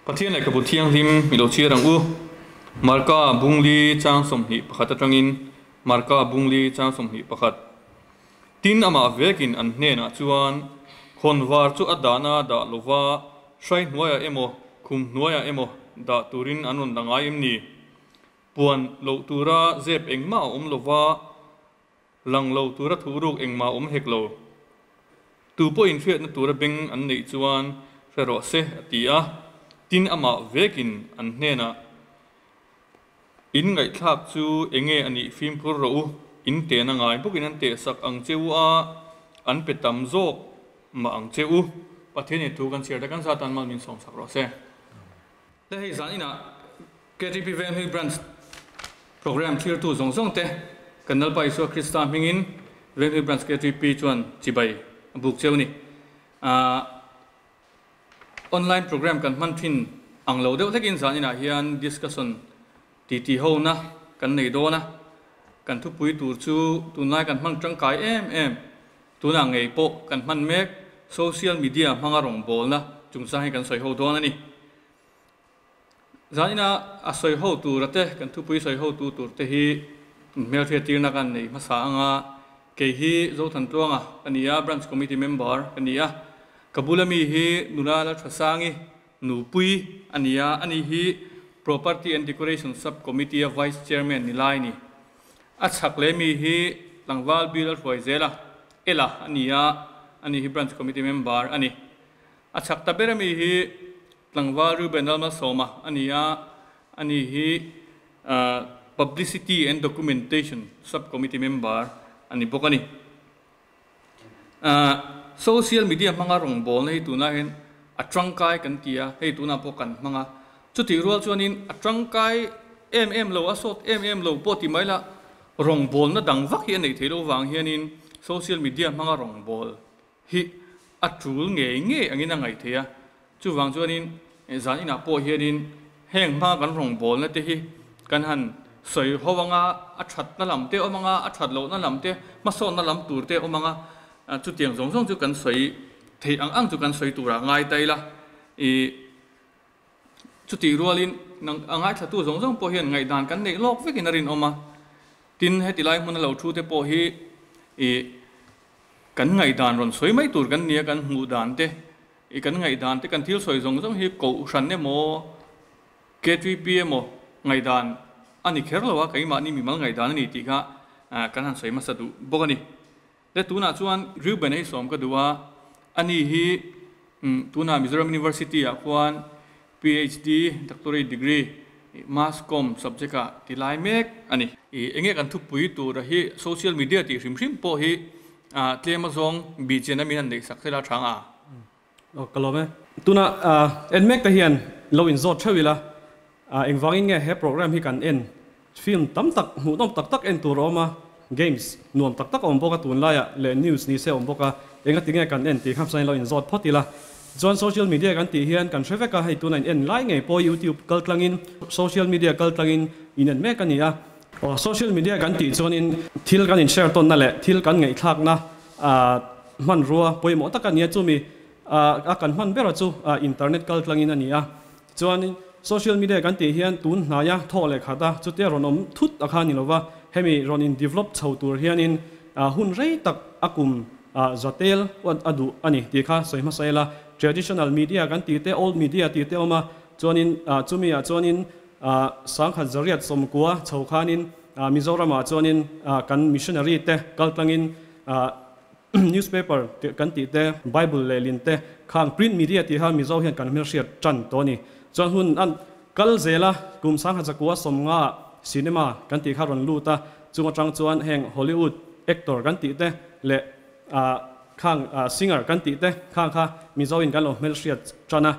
Pathian Lehkhabu Thianghlim i lo chhiar ang u. Marka Bungli chang 21 atangin Marka Bungli chang 21. Tin amah vekin an hnenah chuan khawnvar chu a dahna dah lova hrai hnuaiah emaw khum hnuaiah emaw dah turin an rawn la ngai em ni? Puan loh tura zep engmah a awm lova lang lo tura thuruk engmah a awm hek lo. Tu pawhin hriatna tura beng an neih chuan hre rawh se a ti a, tin amah vekin an hnenah in ngaihthlak chu enge a nih fimkhur rawh u, in tehna ngai bawkin an tehsak ang che u a, an pe tam zawk mah ang che u. Pathian in thu kan chhiar ta kan zatan mal min sawmsak rawh se. Le hei zan inah KTP Venghlui Branch Programme thirtu zawng zawng te kan Lalpa Isua Krista hmingin Venghlui Branch KTP chuan chibai a buk cheu a ni. Ahh online programme kan hman thin ang lo deuh hlekin zan inah hian discussion titi ho na kan nei dawn a, kan thupui tur chu tunlai kan hman tangkai em em Tunah ngei pawh kan hman mek social media hmanga rawngbawlna chungchang hi kan sawi ho dawn a ni. Zanina a sawi ho tura te, kan thupui sawi ho tu tur te hi hmelhriat tirna kan nei hmasa anga kei hi Zothantluanga ka ni a, Branch Committee member ka ni a. Ka bula mi hi nula Lalthasangi nupui a ni a, ani hi Property and Decoration Sub Committee a Vice Chairman ni lai a ni. A chhak leh mi hi tlangval bil a hruai zel a, Ela a ni a, ani hi Branch Committee member a ni. A chhak ta ber ami hi tlangval Reuben Lalmalsawma a ni a, ani hi Publicity and Documentation Sub Committee member a ni bawk a ni. Social media hmanga rawngbawlna hi tunah hian a tangkai kan ti a, hei tunah pawh kan hmang a. Chutih rual chuanin a tangkai em em lo, a sawt em em lo pawh ti mai la, rawngbawlna dang vak hi a neih theih loh vang hianin social media hmanga rawngbâwl hi a tul ngei ngei angin a ngaih theih a. Chuvang chuanin zan inah pawh hianin heng hma kan rawngbawlna te hi kan han sawi ho anga, a thatna lam te awm anga, a that lohna lam te, hmasawnna lam tur te awm anga, chutiang zawng zawng chu kan sawi theih ang ang chu kan sawi turah ngai ta ila. Ih chutih rualin nang a ngaithlatu zawng zawng pawh hian ngaihdan kan neih lawk vekin a rinawm a. Tin, heti lai hmuna lo thu te pawh hi ih kan ngaihdan rawn sawi mai tur kan nia, kan hmuh dan te I kan ngaihdan te kan thil sawi zawng zawng hi Kohhran emaw KTP emaw ngaihdan a ni kher lo a, keimahni mimal ngaihdan a ni tih kha kan han sawi hmasa duh bawk a ni. Le tunah chuan Reuben a hi sawm ka duh a, ani hi tunah Mizoram University ah khuan PhD, Doctorate Degree, Mass Comm subject ah ti lai mek a ni. I enge kan thupui tur a hi social media tih hrim hrim pawh hi tlem azawng bihchian a min han neih sak thei la tha ang a. Aw ka lawm e. Tuna en mek te hian lo in zawt theuh ila, engvangin nge he program hi kan en? Film tam tak hmuhnawm tak tak en tur a awm a, games nuam tak tak a awm bawk a tunlaiah leh news ni se a awm bawk a, engati nge kan en tih kha hmasa in lo in zawt phawt ila. Chuan social media kan tih hian kan hre vek a, hei tuna in en lai ngei pawh YouTube kal tlangin social media kal tlangin in en mek a ni a. Aw social media kan tih chuanin thil kan in share tawnna leh thil kan ngaihthlakna hmanrua pawimawh tak a ni a, chumi a kan hman bera chu internet kal tlangin a ni a. Chuanin social media kan tih hian tun hnaia thawh leh khat a, chutia rawn awm thut a kha ni lova, hemi rawn in develop chho tur hianin hun rei tak a kum zatel a duh a ni tih kha sawi hmasa ila. Traditional media kan tih te, old media tih te a awm a, chuanin chumi ah chuanin sangkhat zariat sawmkua chho khanin Mizoramah chuanin kan missionary te kaltlangin Newspaper kan tih te, Bible lehlin te, khang print media tih kha Mizo hian kan hmelhriat tan tawh a ni. Chuan hun an kal zel a, kum sangha zakua sawmnga ah cinema kan tih kha rawn lut a, chung atang chuan heng Hollywood actor kan tih te leh khang singer kan tih te khang kha Mizo in kan lo hmelhriat tan a.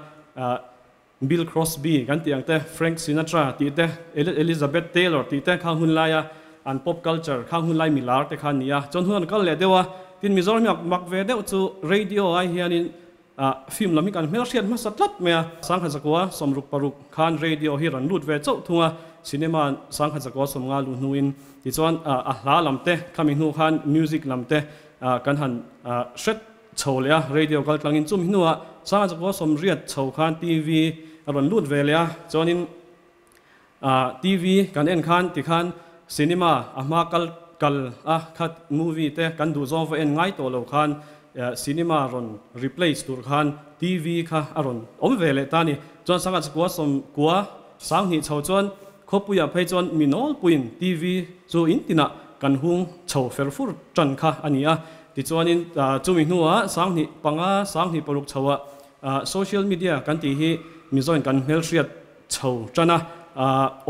Bill Crosby kan tih ang te, Frank Sinatra tih te, Elizabeth Taylor tih te khang hun laia an pop culture khang hun lai milar te kha a ni a. Chuan hun an kal leh deuh a, tin Mizoram hi mak ve deuh chu radio ai hianin film lam hi kan hmelhriat hmasa tlat mai a. Sangha zakua sawmruk paruk khan radio hi rawn lut ve chauh thung a, cinema sangha zakua sawmnga luh hnuin tichuan a hla lam te khami hnu khan music lam te kan han hret chho leh a, radio kal tlangin chumi hnuah Sangha Chakua sawmriat chho khan TV a rawn lut ve leh a, chuanin TV kan en khan tikhan cinema a hma kal kal a khat movie te kan duh zawng va en ngai tawh lo khan cinema rawn replace tur khan TV kha a rawn awm ve leh ta a ni. Chuan sangha chakua sawmkua sanghnih chho chuan khawpuiah phei chuan mi nawlpuiin TV chu in tinah kan hung chho fer fur tan kha a ni a. Tichuanin chumi hnuah sanghnih panga sanghnih paruk chhoah social media kan tih hi Mizoin kan hmelhriat chho tan a,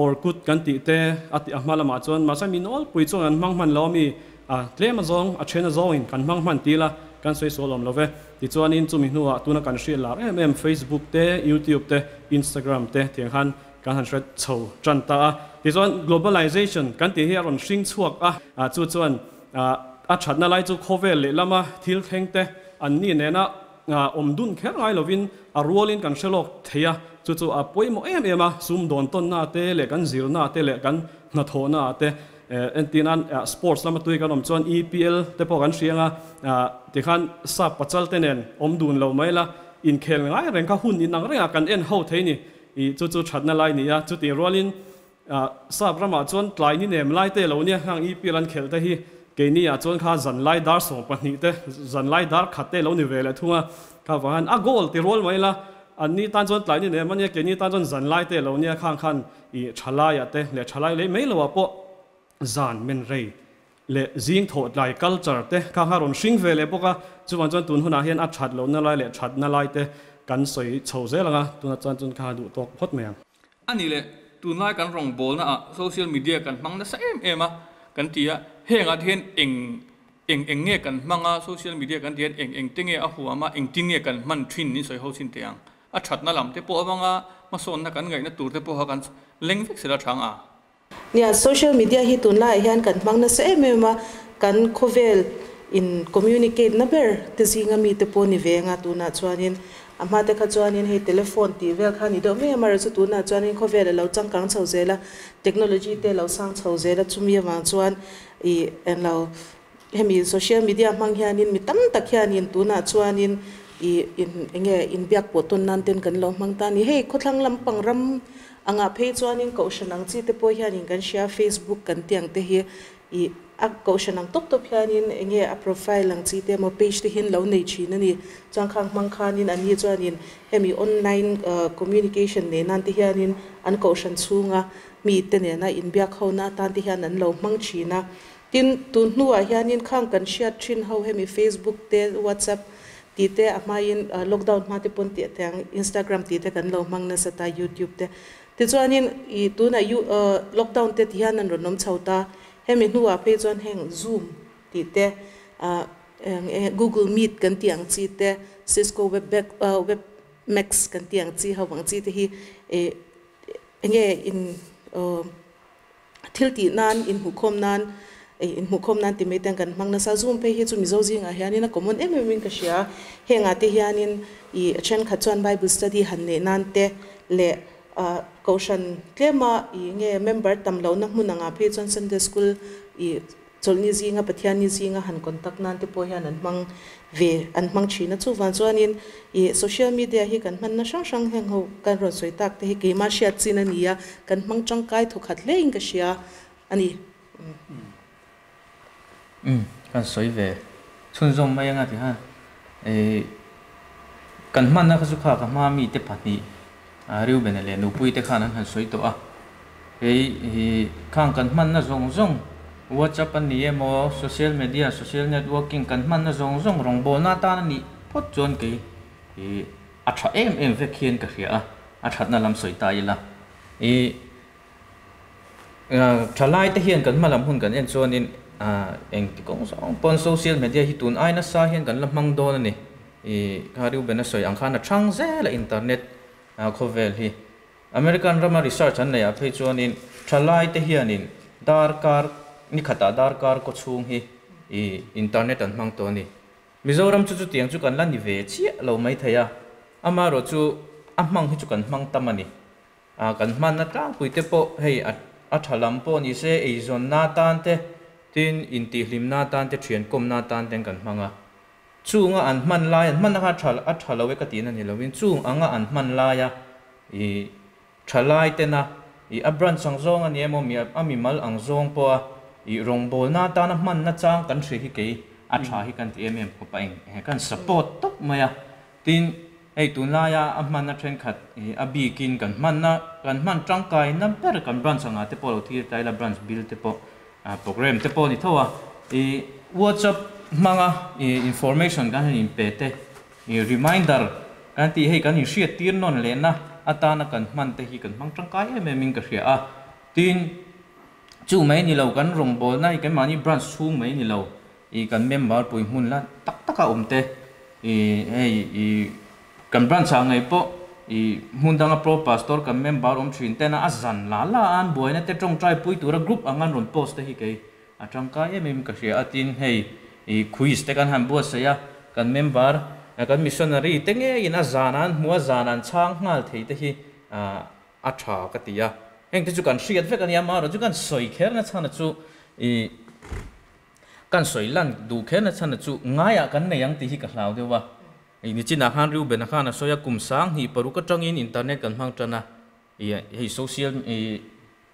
Orkut kan tih te a tih a hma lamah chuan mahse mi nawlpui chuan an hmang hman lo a mi tlem azawng a then azawngin kan hmang hman ti ila kan sawi sual awm lo ve. Tichuanin chumi hnuah tuna kan hriat lar em em Facebook te, YouTube te, Instagram te tiang khan kan han hre chho tan ta a. Tichuan globalization kan tih hi a rawn hring chhuak a, chu chuan a thatna lai chu khawvel lehlama thil thleng te an ni nena awm dun kher ngai lovin a rualin kan hre lawk thei a, chu chu a pawimawh em em a, sum dawn tawnna te leh kan zirna te leh kan hnathawhna ah te entirnan sports lama tui kan awm chuan EPL te pawh kan hria anga tikhan sap pachal te nen awm dun lo mai la inkhel ngai reng kha hun inang rengah kan en ho thei ni i chu chu thatna lai ni a, chutih rualin Sap ramah chuan tlai ni nem lai te lo nia hang EPL an khelh te hi keini ah chuan kha zan lai dar 12 te zan lai dar khat te lo ni ve leh thung a, kha vang hian a goal ti rual mai la an ni tan chuan tlai ni nem a nia keini tan chuan zan lai te lo nia khang khan ih thalai ah te leh thalai lei mai lo ah pawh zan men rei leh zing thawh tlai culture te kha kha rawn hring ve leh bawk a, chuvang chuan tun hunah hian a that lohna lai leh thatna lai te kan sawi chho zel ang a, tunah chuan chun kha duh tawk phawt mai ang. A ni leh, tunlai kan rawngbawlna ah social media kan hmang nasa em em a kan ti a, hengah te hian eng eng eng nge kan hmang a, social media kan ti hian eng eng te nge a huam a, engtin nge kan hman thin niin sawi ho chin teh ang. A thatna lam te pawh avanga hmasawnna kan ngaihna tur te pawha kan leng vek sela thang a. Nia, social media hi tunlaiah hian kan hmang nasa em em a, kan khawvel in communicate na ber te zinga mite pawh ni ve anga tunah chuanin a hma te kha chuanin hei telephone tih vel kha ni deuh mai a, amaherawhchu chu tunah chuanin khawvel a lo changkang chho zel a, technology te a lo sang chho zel a, chumi avang chuan ih englo hemi social media hmang hianin mi tam tak hianin tunah chuanin ih in enge inbiak pawh tawn nan ten kan lo hmang ta a ni. Hei khawthlang lampang ram Angah phei chuanin kohhran ang chi te pawh hianin kan hria Facebook kan tih ang te hi ih a kohhran ang tawp tawp hianin enge a profile ang chi te emaw page te hian lo nei thin a ni. Chuan khang hmang khanin an ni chuanin hemi online communication nei nan te hianin an kohhran chhunga mi te nena inbiak ho na atan te hian an lo hmang thin a. Tin, tun hnuah hianin khang kan hriat thin ho hemi Facebook te WhatsApp Tih te a hmain lockdown hma te pawn tih a thei ang, Instagram tih te kan lo hmang nasa ta, YouTube te. Tichuanin ih tunah lockdown te ti hian an rawn awm chho ta, hemi hnuah phei chuan heng Zoom tih te, Google Meet kan tih ang chi te, Cisco Webex kan tih ang chi ho ang chi te hi ih enge in Thil tih nan, inhmuhkhawm nan, inhmuhkhawm nan ti mai te kan hmang nasa. Zoom phei hi chu Mizo zingah hianin a common em em in ka hria. Hengah te hianin ih thenkhat chuan Bible study han neih nan te leh Kohhran tlema ih nge member tam lohna hmun angah phei chuan Sunday school ih Chawlhni zinga Pathianni zinga han contact nan te pawh hian an hmang ve, an hmang thin a. Chuvang chuanin ih social media hi kan hmanna hrang hrang heng ho kan rawn sawi tak te hi keimah hriat chin a ni a, kan hmang tangkai thawkhat hle in ka hria a ni. Umm kan sawi ve chhunzawm mai anga ti khan ih kan hmanna kha chu kha ka hma mite pahnih Reuben-a leh Nupuii te khan an han sawi tawh a. Hei hi khang kan hmanna zawng zawng WhatsApp a ni emaw social media, social networking kan hmanna zawng zawng rawngbawlna atan a nih phawt chuan kei hi a tha em em vek hian ka hria a, a thatna lam sawi ta ila. Ih thalai te hian kan hma lam hun kan en chuanin engti kawng zawng pawn social media hi tun ai nasa hian kan la hmang dawn a ni. Ih kha Reuben a sawi ang khan a thang zel a internet khawvel hi. American rama research an neih ah phei chuanin thalai te hianin darkar ni khatah darkar kaw chhung hi ih internet an hmang tawh a ni. Mizoram chu chutiang chu kan la ni ve chiah lo mai thei a, amaherawh chu a hmang hi chu kan hmang tam a ni. Ah kan hmanna tlangpui te pawh hei a a tha lam pawh ni se eizawnna atan te tin intihhlimna atan te thiankawmna atan ten kan hmang a. Chunga an hman lai an hmanna kha a tha a tha lo e ka tihna ni lovin chung anga an hman laia. I thalai tena i a branch ang zawng ani emaw mi a mimal ang zawng pawha i rawngbawlna atana hmanna chang kan hre hi kei a tha hi kan ti em em khawp a eng he kan support tawp mai a. Tin, hei tunlaia a hmanna thenkhat i a bikin kan hmanna kan hman tangkaina ber kan branch anga te pawh lo thlir ta ila branch bill te pawh program te pawh ni tho a. I WhatsApp hmanga i information kan han inpe te I reminder kan tih hei kan inhriat tir nawn lehna atana kan hman te hi kan hmang tangkai em em in ka hria a. Tin, chu mai ni lo kan rawngbawlna hi keimahni branch chhung mai ni lo i kan member pui hmun la tak taka awm te i hei i kan branch ah ngei pawh i hmun danga pro pastor kan member awm thin tena a zan la la a an buaina te tawngtai pui tura group anga an rawn post te hi kei A tangkai em em ka hria a, tin hei i quiz te kan han buatsaih a, kan member, kan missionary te ngeiin a zan an hmu a, zan an chhang nghal thei te hi a tha ka ti a. Heng te chu kan hriat vek a nia, amaherawh chu kan sawi kher na chhan chu i kan sawi lan duh kher na chhan chu ngaiah kan nei ang tih hi ka hlau deuh a. I nichinah khan Reuben-a khan a sawi a, kum 2006 atangin internet kan hmang tan a, i hei social i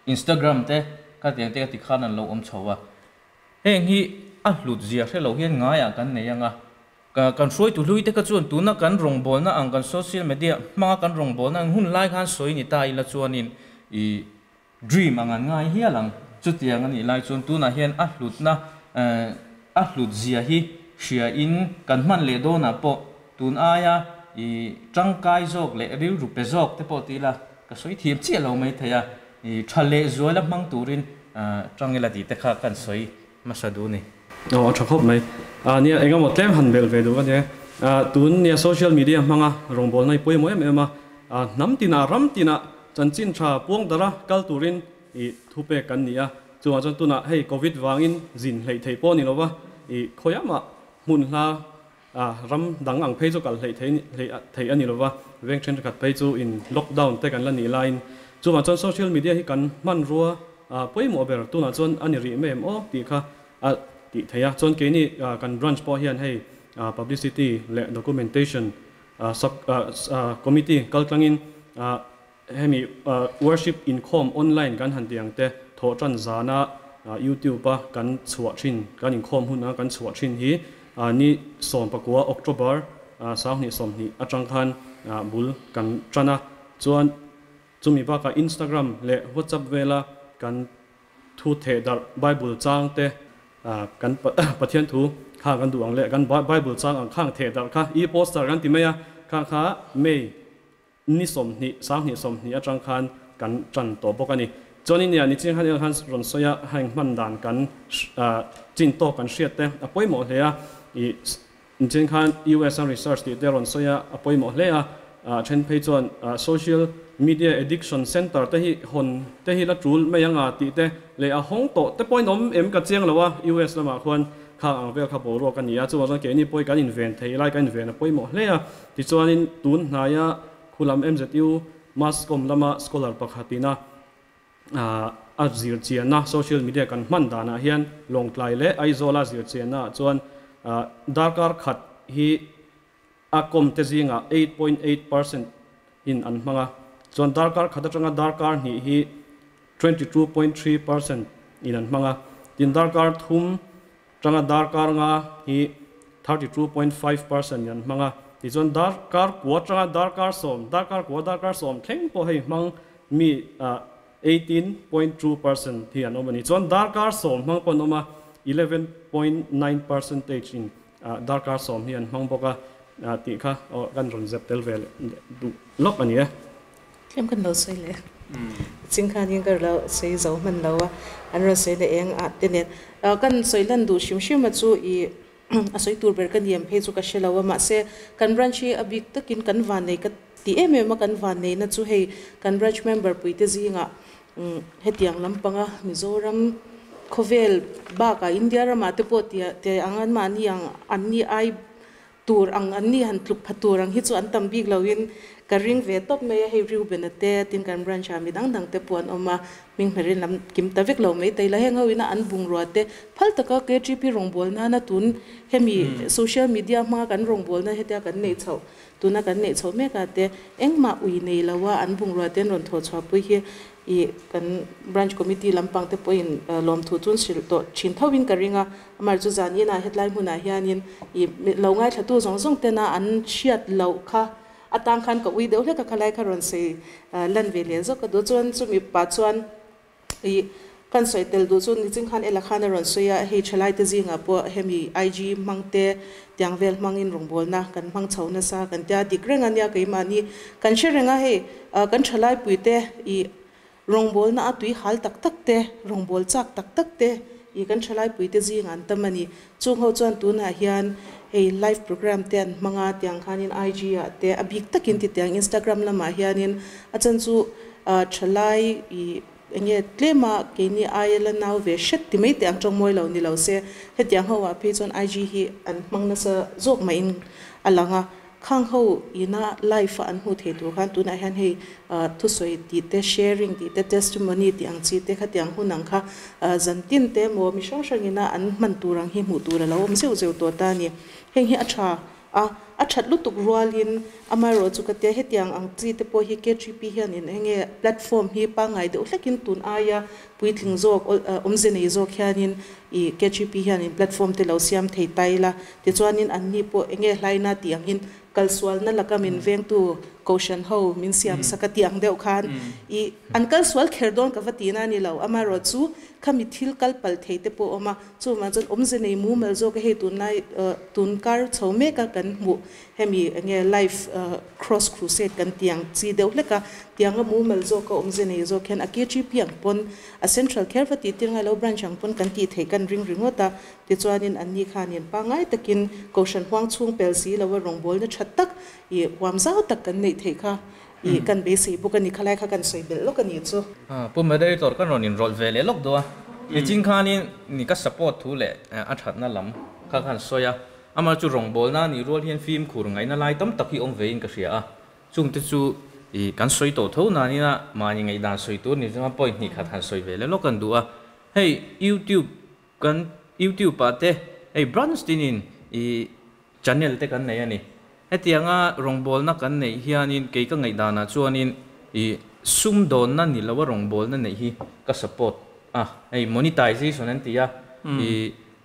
Instagram te ka tiang te ka ti khan an lo awm chho a, heng hi a hlut zia hre lo hian ngaiah kan nei ang a, ka kan hruaitu hlui te kha chuan tuna kan rawngbawlna ang kan social media hmanga kan rawngbawlna ang hun lai khan sawi ni ta ila chuanin i dream ang an ngai hial ang, chutiang a nih lai chuan tunah hian a hlutna a hlut zia hi hria in kan hman leh dawnah pawh tun aia i tangkai zawk leh rilru pe zawk te pawh ti ila Ka sawi thiam chiah lo mai thei a, i tha leh zual a hmang turin tang ila tih te kha kan sawi hmasa duh ni. Aw a tha khawp mai. Nia eng emaw tlem han belh ve duh ka nia. Tun nia social media hmanga rawngbawlna hi pawimawh em em a, hnam tinah ram tinah chanchin tha puang dara kal turin i thu pek kan ni a. Chuvang chuan tunah hei covid vangin zin hleih theih pawh a ni lova, i khawiah mah hmun hla A ram dang ang phei chu kal hleih thei hleih theih a ni lova, veng thenkhat phei chu in lockdown te kan la nih laiin chuvang chuan social media hi kan hmanrua pawimawh ber tunah chuan a ni rih mai em aw tih kha a tih theih a. Chuan keini kan branch pawh hian hei publicity leh documentation sub committee kaltlangin hemi worship inkhawm online kan han tih ang te thawh tan zana youtube a kan chhuah thin kan inkhawm hun a kan chhuah thin hi ni 19 October 2020 atang khan bul kan tan a, chuan chumi bakah Instagram leh WhatsApp vela kan thu theh darh Bible chang te kan Pathian thu kha kan duh ang leh kan Bible chang ang khang theh darh kha e-poster kan ti mai a, kha kha May Ni 20, 2020 atang khan kan tan tawh bawk a ni. Chuanin nia ni chiang khan khan rawn sawi a, heng hman dan kan chin tawk kan hriat te a pawimawh hle a. I ni chiang khan US a research tih te rawn sawi a, a pawimawh hle a. Then phei chuan social media addiction center te hi hawn te hi la tul mai anga tih te leh a hawng tawh te pawhin awm em ka chiang lo a, US lamah khuan khang ang vel kha boruak a ni a. Chuvang chuan keini pawhin kan inven thei lai kan inven a pawimawh hle a. Tichuanin tun hnaia khulam MZU Mass Com lama scholar pakhatina a zirchianna social media kan hman danah hian Lawngtlai leh Aizawla zirchiannaah chuan darkar khat hi a com te zingah 8.8% in an hmang a, chuan darkar khat atanga darkar hnih hi 22.3% in an hmang a, tin darkar thum Tanga darkar nga hi 32.5% in an hmang a, tichuan darkar kua tanga darkar sawm, darkar kua darkar sawm thleng pawh hei hmang mi 18.2% hi an awm a ni. Chuan darkar sawm hmang pawh an awm a, 11.9% in darkar sawm hi an hmang bawk a tih kha kan rawn zep tel ve duh lawk a ni e. Tlem kan lo sawi leh ching khanin ka lo sawi zo hman lo a, an rawn sawi leh eng ah te nen kan sawi lan duh hrim hrim a chu i a sawi tur ber ka ni em phei chu ka hre lo a, mahse kan branch hi a bik takin kan vannei ka ti em em a, kan vanneina chu hei kan branch member puite zingah hetiang lampanga Mizoram khawvel bakah India ramah te pawh tia ang anmahni ang anni ai. tur ang an ni han tluk pha tur ang hi chu an tam bik loin ka ring ve tawp mai a hei Reuben-a te tin kan branch ah midang dang te pawh an awm a hming hmerin lam kim ta vek lo mai ta ila heng ho ina an bungrua te phal taka KTP rawngbâwl nana tun hemi social media hmanga kan rawngbâwlna hetia kan neih chhoh tuna kan neih chhoh mek ah te engmah ui nei lo a an bungrua te an rawn thawh chhuah pui hi ih kan branch committee lampang te pawhin lawmthu chu an hrilh tawh thin tho in ka ring a Amar chu zan inah hetlai hmunah hianin ih lo ngaithlatu zawng zawng tena an hriat loh kha atang khan ka ui deuh hlek a, khalai kha rawn sawi lan ve leh zawk ka duh. Chuan chumi pah chuan ih kan sawi tel duh chu niching khan Ella khan a rawn sawi a, hei thalai te zingah pawh hemi IG hmang te tiang vel hmangin rawngbawlna kan hmang chho nasa kan tia dik reng a nia keimahni kan hre reng a, hei kan thalai puite ih Rawngbawlna a tui hal tak tak te, rawngbâwl châk tak tak te i kan ṭhalaipuite zîngah an tam a ni. Chung ho chuan tûnah hian hei live program te an hmang a, tiang khânin IG ah te a bîk takin ti tiang Instagram lamah hianin a chan chu ṭhalai i eng nge tlêma keini aia la nau ve hret ti mai teh ang ṭawng mawi lo ni lo se hetiang ho ah phei chuan IG hi an hmang nasa zâwk mahin a lang a. Khang ho ina live a an hmuh thei tur khan tunah hian hei thusawi tih te, sharing tih te, testimony tih ang chi te khatiang hun ang kha zan tin te emaw mi hrang hrang ina an hman tur ang hi hmuh tur a lo awm zeuh zeuh tawh ta a ni. Heng hi a tha a, a that lutuk rualin amaherawh chu ka tia hetiang ang chi te pawh hi KTP hianin eng nge platform hi pangngai deuh hlekin tun aia puitling zawk awmze nei zawk hianin ih KTP hianin platform te lo siam thei ta ila Tichuanin anni pawh enge hlaina tih angin kalsualna laka min vengtu Kohhran ho min siam sak a tih ang deuh khan i an kalsual kher dawn ka va tihna a ni lo. Amaherawh chu khami thil kal palh thei te pawh a awm a, chuvang chuan awmze nei mumal zawk a hei tunlai tun kar chho mek a kan hmuh hemi enge life cross crusade kan tih ang chi deuh hlek a, tianga mumal zawk a awmze nei zawk hian a KGP ang pawn a central kher va tih tir ngai lo branch ang pawn kan tih theih kan ring ringawt a. Tichuanin anni khanin pangngai takin Kohhran huang chhung pel si loa rawngbawlna tha tak ih huam zau tak kan neih theih kha ih kan beisei bawk a ni. Khalai kha kan sawi belh lawk a ni chu. Pu Moderator kan rawn inrawlh ve leh lawk duh a, nichin khanin ni ka support thu leh a thatna lam kha khan sawi a, amah chu rawngbawlna a nih rual hian fimkhur ngaihna lai tam tak hi awm vein ka hria a, chungte chu ih kan sawi tawh tho nanin a mahni ngaihdan sawi tur ni chuan point hnih khat han sawi ve leh lawk kan duh a, hei YouTube Kan YouTube ah te hei branch tinin i channel te kan nei a ni. Hetianga rawngbawlna kan neih hianin kei ka ngaihdanah chuanin i sumdawnna ni loa rawngbawlna neih hi ka support a. Hei monetization an ti a, i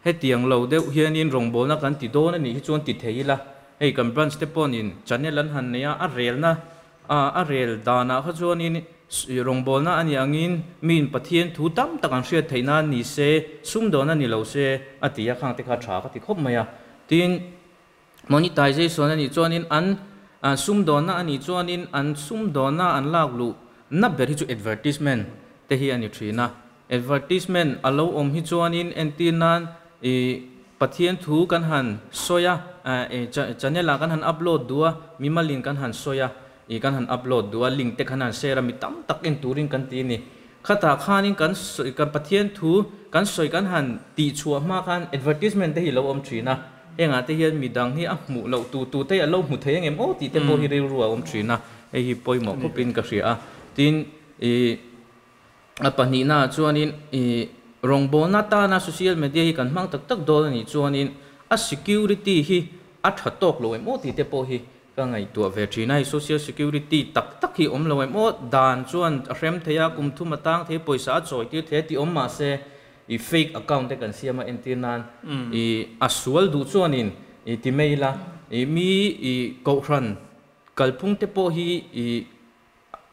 hetiang lo deuh hianin rawngbawlna kan ti dawn a nih hi chuan ti thei ila. Hei kan branch te pawhin channel an han nei a, a relna A rel danah kha chuanin rawngbawlna a nih angin miin Pathian thu tam tak an hriat theih nan ni se, sumdawn a ni lo se a ti a, khangte kha tha ka ti khawp mai a. Tin, monetization a nih chuanin an sumdawnna a nih chuanin an sumdawnna an lak luh na ber hi chu advertisement te hi a ni thin a. Advertisement a lo awm hi chuanin entir nan ih Pathian thu kan han sawi a, channel ah kan han upload duh a, mimalin kan han sawi a, ih kan han upload duh a, link te kan han share a, mi tam tak en turin kan ti a ni. Khatah khanin kan sawi kan Pathian thu kan sawi kan han tih chhuah hma khan advertisement te hi lo awm thin a, hengah te hian midang hi a hmuh loh tu tu te hi a lo hmu thei angem aw tih te pawh hi rilru a awm thin a, hei hi pawimawh khawpin ka hria a. Tin, ih. A pahnihnaah chuanin ih rawngbawlna atana social media hi kan hmang tak tak dawn a nih chuanin a security hi a tha tawk lo em aw tih te pawh hi ka ngaihtuah ve thin a. Hei social security tak tak hi awm lo em aw, dan chuan a hrem thei a, kum thum a tang thei, pawisa a chawi tir thei a tih awm mahse ih fake account te kan siam a entir nan ih a sual duh chuanin ih ti mai ila ih mi ih kohhran kalphung te pawh hi ih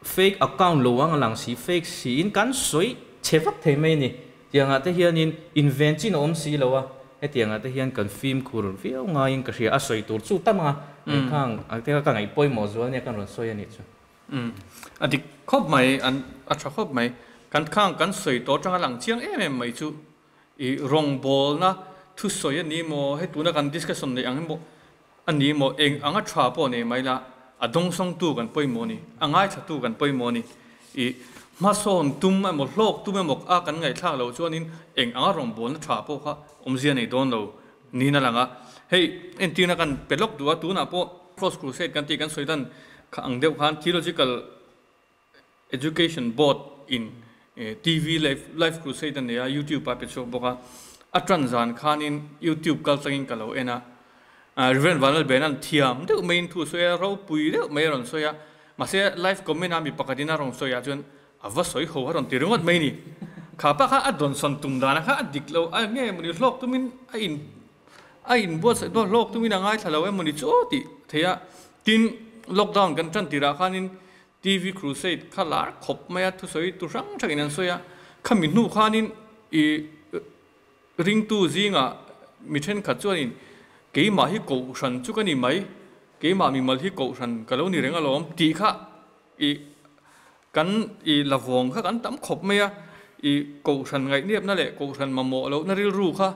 Fake account lo ang a lang si, fake siin kan sawi chhe vak thei mai a ni. Tiangah te hianin inven chin a awm si lo a, hetiangah te hian kan fimkhur viau ngaiin ka hria, a sawi tur chu tam a, khang ang te kha ka ngaih pawimawh zual nia kan rawn sawi a nih chu. Umm a dik khawp mai, an a tha khawp mai. Kan khang kan sawi tawh atanga lang chiang em em mai chu i rawngbawlna thusawi a ni maw, hei tuna kan discussion neih ang hi maw A ni maw, eng anga tha pawh nei mai la, a dawngsawngtu kan pawimawh a ni, a ngaithlatu kan pawimawh a ni. I hmasawn tum emaw, hlawk tum emaw a kan ngaihthlak loh chuanin eng anga rawngbawlna tha pawh kha awmzia nei dawn lo Niin a lang a. Hei, entirna kan pe lawk duh a, tunah pawh Cross Crusade kan tih kan sawi dan kha ang deuh khan Theological Education Board in TV Live Live Crusade a nei a, YouTube ah pe chhuak bawk a. A tan zan khanin YouTube kal changin ka lo en a. Rev. Vanlalbena'n thiam deuh maiin thu a sawi a, ropui deuh mai a rawn sawi a. Mahse, live comment a mi pakhatin a rawn sawi ah chuan A va sawi ho a rawn ti ringawt mai ni. Kha pa kha a dawnsawn tum dana kha a dik lo a nge mawni hlawk tumin a in a inbuatsaih dawn hlawk tumin a ngaithla lo em mawni chu aw tih theih a. Tin, lockdown kan tan tirah khanin TV crusade kha lar khawp mai a, thusawi tu hrang hrangin an sawi a. Khami hnu khanin i ringtu zingah mi thenkhat chuanin keimah hi kohhran chu ka ni mai, keimah mimal hi kohhran ka lo ni reng alawm tih kha i Kan i la vawng kha kan tam khawp mai a, i kohhran ngaihnepna leh kohhran mamawh lohna rilru kha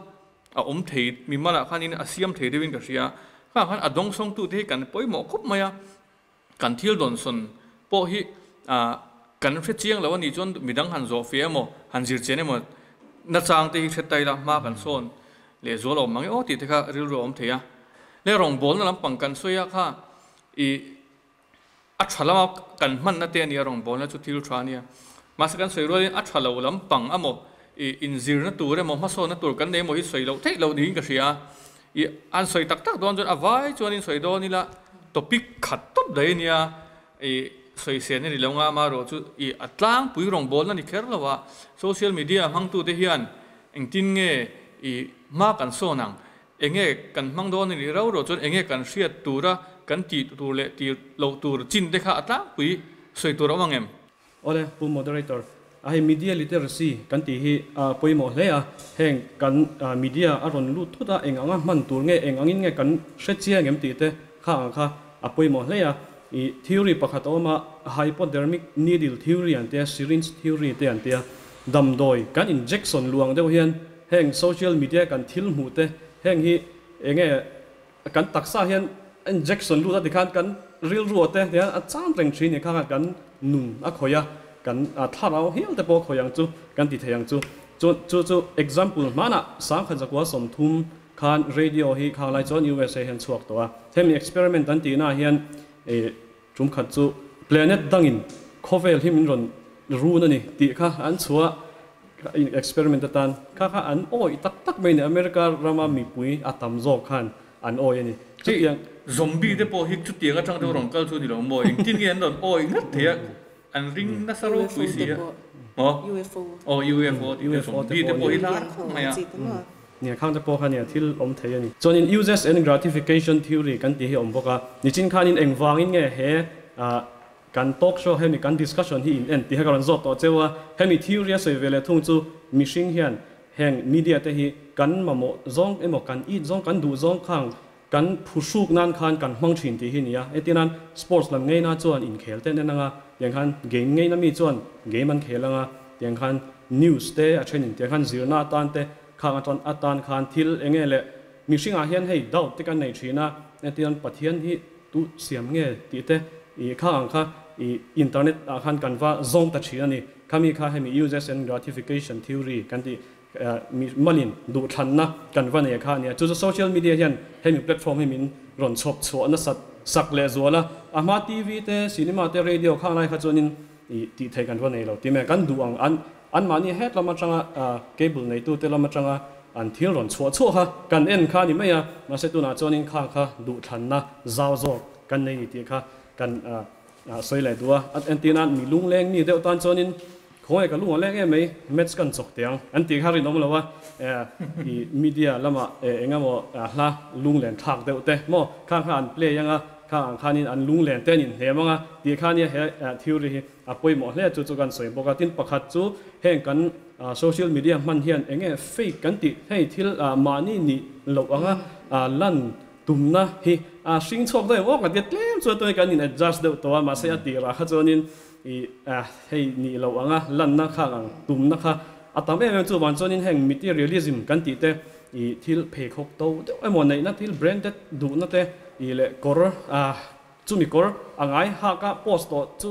a awm thei, mimalah khanin a siam thei deuhin ka hria. Khang khan a dawngsawngtute hi kan pawimawh khawp mai a, kan thil dawnsawn pawh hi kan hre chiang lo a nih chuan midang han zawh feh emaw, han zir chian emaw nachang te hi hre ta ila hma kan sawn leh zual awm mang e aw tih te kha rilru a awm thei a. Le rawngbawlna lampang kan sawi a kha i A tha lama kan hmanna te a nia rawngbawlna chu thil tha a nia. Mahse kan sawi rualin a tha lo lampang emaw ih inzirna tur emaw hmasawnna tur kan nei emaw hi sawi loh theih loh niin ka hria a. Ih an sawi tak tak dawn chuan a vai chuan in sawi dawn ila topic khat tawp daih a nia. Ih sawisel a ni lo nga amaherawh chu ih a tlangpui rawngbawlna ni kher lo a social media hmangtute hian engtin nge ih hma kan sawn ang Enge kan hmang dawn a nih rau rau chuan enge kan hriat tura kan tih tur leh tih loh tur chin te kha a tlangpui sawi tur a awm ang em? Awle, Pu Moderator, a hei media literacy kan tih hi a pawimawh hle a, heng kan media a rawn lut thut a, eng anga hman tur nge, eng angin nge kan hre chiang em tih te kha ang kha a pawimawh hle a. I theory pakhat a awm a, hypodermic needle theory an tia, syringe theory te an tia, damdawi kan injection luang deuh hian Heng social media kan thil hmuh te heng hi enge kan taksa hian injection lut a tikhan kan rilru te hian a cham reng thin ni kha kan nun a khawih a kan thlarau hial te pawh a khawih ang chu kan ti thei ang chu chu chu chu example hmanah sangkhat zakua 30 khan radio hi khang lai chuan USA hian chhuak tawh a hemi experiment an tihna ah hian tum khat chu planet dangin khawvel hi min rawn run a ni tih kha an chhuah Experiment atan kha kha an awih tak tak mai a ni. America rama mipui a tam zawk khan an awih a ni. Chutiang. Zombie te pawh hi chutiang atang deuh rawn kal chu ni lo maw? Engtin nge an rawn awih ngat thei a? An ring nasa ropui si a. Maw? UFO. Aw UFO tih te zombie te pawh hi lar khawp mai a. Nia khang te pawh kha nia thil awm thei a ni. Chuanin uses and gratification theory kan tih hi a awm bawk a. Nichin khanin engvangin nge he Kan talk show hemi kan discussion hi in en tih hi ka rawn zawt tawh cheu a, hemi theory a sawi ve leh thung chu mihring hian heng media te hi kan mamawh zawng emaw kan it zawng kan duh zawng khang kan phuhruk nan khan kan hmang thin tih hi nia. Etinan sports lam ngeina chuan inkhel te an en anga, tiang khan game ngeina mi chuan game an khel anga, tiang khan news te a then in tiang khan zirna atan te khang atan atan khan thil enge leh mihringah hian hei doubt te kan nei thin a, etinan Pathian hi Tu siam nge tih te i kha ang kha i internet ah khan kan va zawng ta thin a ni. Khami kha hemi uses and gratification theory kan tih mi malin duhthlanna kan va nei kha a nia. Chu chu social media hian hemi platform hi min rawn chhawp chhuah nasat sak leh zual a. A hma TV te, cinema te, radio khang lai kha chuanin i tih theih kan va nei lo tih mai a. Kan duh ang an anmahni het lam atanga cable neitute lam atanga an thil rawn chhuah chhuah kha kan en kha a ni mai a, mahse tunah chuanin khang kha duhthlanna zau zawk kan nei ni tih kha kan sawi leh duh a. Entirnan mi lungleng mi deuh tan chuanin khawnge ka lung a leng em mai, match kan chawk teh ang an tih kha rinawm lo a, i media lamah eng emaw hla lunglen thlak deuh te maw khang kha an play ang a, khang ang khanin an lunglen te an inhnem ang a tih kha nia he theory hi a pawimawh hle chu chu kan sawi bawk a. Tin pakhat chu heng kan social media hman hian eng nge fake kan tih hei thil mahni nih loh anga lan tumna hi a hring chhuak daih awk a tia tlem chuan tunge kan in adjust deuh tawh a mahse a tirah kha chuanin i hei nih loh anga lanna kha ang tumna kha a tam em em chuvang chuanin heng materialism kan tih te i thil pheikhawk to deuh emaw neihna thil branded duhna te i leh kawr chumi kawr a ngai hak a post tawh chu.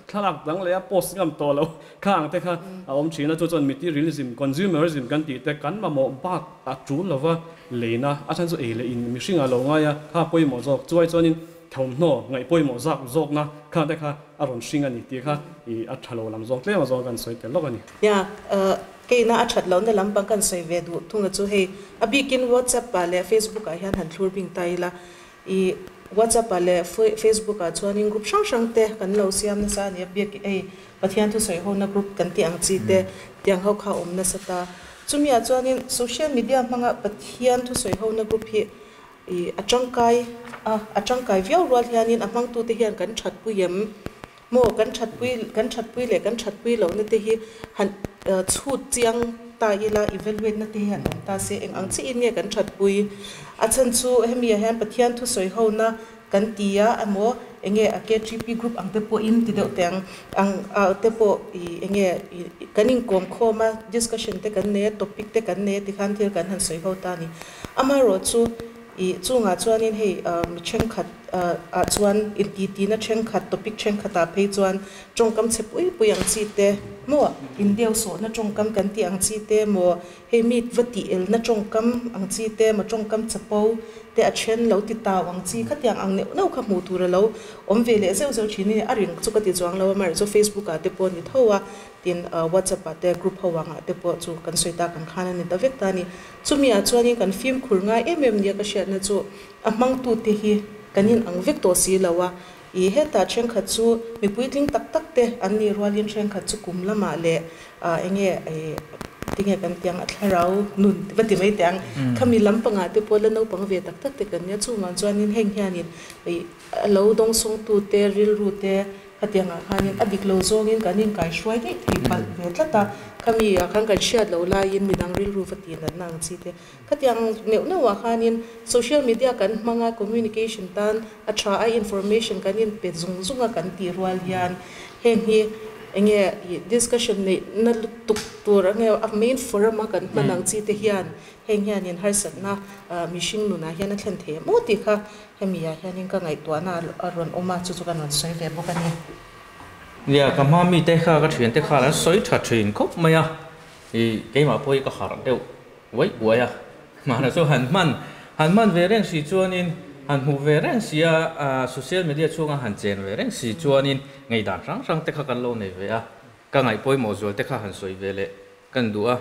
thlalak dang leh a post ngam tawh lo kha ang te kha a awm thin a, chu chuan materialism, consumerism kan tih te kan mamawh bak a tul lova leina a chhan chu ei leh in mihring ah lo ngai a, kha pawimawh zawk chuai chuanin thawmhnaw ngaih pawimawh zak zawkna kha te kha a rawn hring a ni tih kha ih a tha lo lam zawk tlem a zawng kan sawi tel lawk a ni. Nia, keina a that lohna lampang kan sawi ve duh thung a chu hei a bikin WhatsApp ah leh Facebook ah hian han thlur bing ta ila I WhatsApp ah leh Facebook ah chuanin group hrang hrang te kan lo siam nasa a ni a, biak hei Pathian thusawi hona group kan tih ang chi te tiang ho kha a awm nasa ta. Chumi ah chuanin social media hmanga Pathian thusawi hona group hi i a tangkai a, a tangkai viau rual hianin a hmangtute hian kan thatpui em maw, kan thatpui kan thatpui leh kan thatpui lohna te hi han chhut chiang ta ila, evaluate na te hi han awm ta se, eng ang chiin nge kan thatpui? A chhan chu hemi ah hian Pathian thusawi hona kan ti a emaw enge a KTP group ang te pawhin ti deuh teh ang ang ah te pawh ih enge ih kan inkawm khawm a, discussion te kan nei a, topic te kan nei a tikhan thil kan han sawi ho ta a ni. Amaherawhchu ih chungah chuanin hei mi thenkhat ah chuan intihtina thenkhat, topic thenkhatah phei chuan tawngkam chhe pui pui ang chi te maw, indeuhsawhna tawngkam kan tih ang chi te maw, hei mi va tih elna tawngkam ang chi te maw, tawngkam chapo te a then lo ti tau ang chi khatiang ang neuh neuh kha hmuh tur a lo awm ve leh zeuh zeuh thin a ni. A ring chu ka ti chuang lo a, amaherawhchu Facebook ah te pawh a ni tho a, tin WhatsApp ah te group ho angah te pawh chu kan sawi tak ang khan a ni ta vek ta a ni. Chumi ah chuanin kan fimkhur ngai em em nia ka hriatna chu a hmangtute hi kan in ang vek tawh si lo a, ih hetah thenkhat chu mi puitling tak tak te an nih rualin thenkhat chu kum lamah leh ah enge ih tinge kan tih ang a thlarau nun va ti mai teh ang khami lampangah te pawh la naupang ve tak tak te kan nia chuvang chuanin heng hianin ih a lo dawngsawngtute rilru te Khatiangah khanin a dik lo zawngin kan inkaihruai daih thei palh ve tlat a, khami ah khan kan hriat loh laiin midang rilru va tih natna ang chi te. Khatiang neuh neuhah khanin social media kan hmang a, communication tan a tha a, information kan inpe zung zung a kan tih rual hian heng hi enge ih discussion neih na lutuk tur enge a main forum a kan hman ang chi te hian heng hianin harsatna mihring nunah hian a thlen thei em aw tih kha Hemi ah hianin ka ngaihtuahna a rawn awm a, chu chu kan rawn sawi ve bawk a ni. Nia, ka hma mite kha ka thiante khan an sawi tha thin khawp mai a, i keimah pawh hi ka harh deuh uaih uaih a, mahna chu han hman han hman ve reng si chuanin han hmuh ve reng si a, social media chhunga han chen ve reng si chuanin ngaihdan hrang hrang te kha kan lo nei ve a, ka ngaih pawimawh zual te kha han sawi ve leh Kan duh a,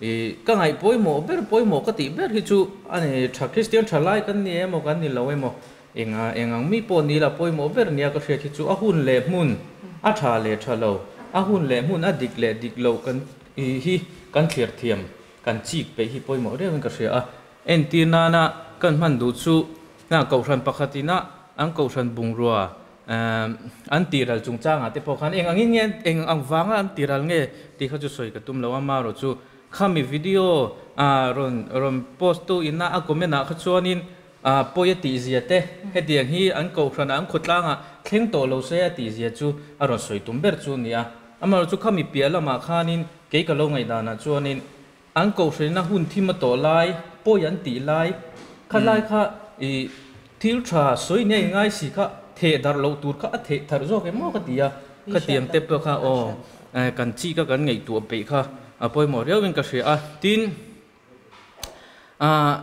i ka ngaih pawimawh ber pawimawh ka tih ber hi chu a ni tha Kristian tha lai kan ni emaw kan ni lo emaw eng a eng ang mi pawh ni la pawimawh ber nia ka hriat hi chu a hun leh hmun a tha leh tha lo a hun leh hmun a dik leh dik lo kan i hi kan thlir thiam kan chik peih hi pawimawh reuhin ka hria a entir nana kan hman duh chu hna kohhran pakhatina an kohhran bungrua An tiral chungchangah te pawh khan eng angin nge eng ang vanga an tiral nge tih kha chu sawi ka tum lo a, marawh chu khami video rawn rawn post tu ina a comment ah kha chuanin pawi a tih zia te hetiang hi an kohhranah an khawtlangah thleng tawh lo se a tih zia chu a rawn sawi tum ber chu a ni a, amarawh chu khami piah lamah khanin kei ka lo ngaihdanah chuanin an kohhranina hun thim a tawh lai, pawi an tih lai, kha lai kha i thil tha sawi nia i ngai si kha theh darh loh tur kha a theh tharh zawk em maw ka ti a, khatiang te pawh kha aw kan chi kha kan ngaihtuah peih kha a pawimawh riauin ka hria a, tin ah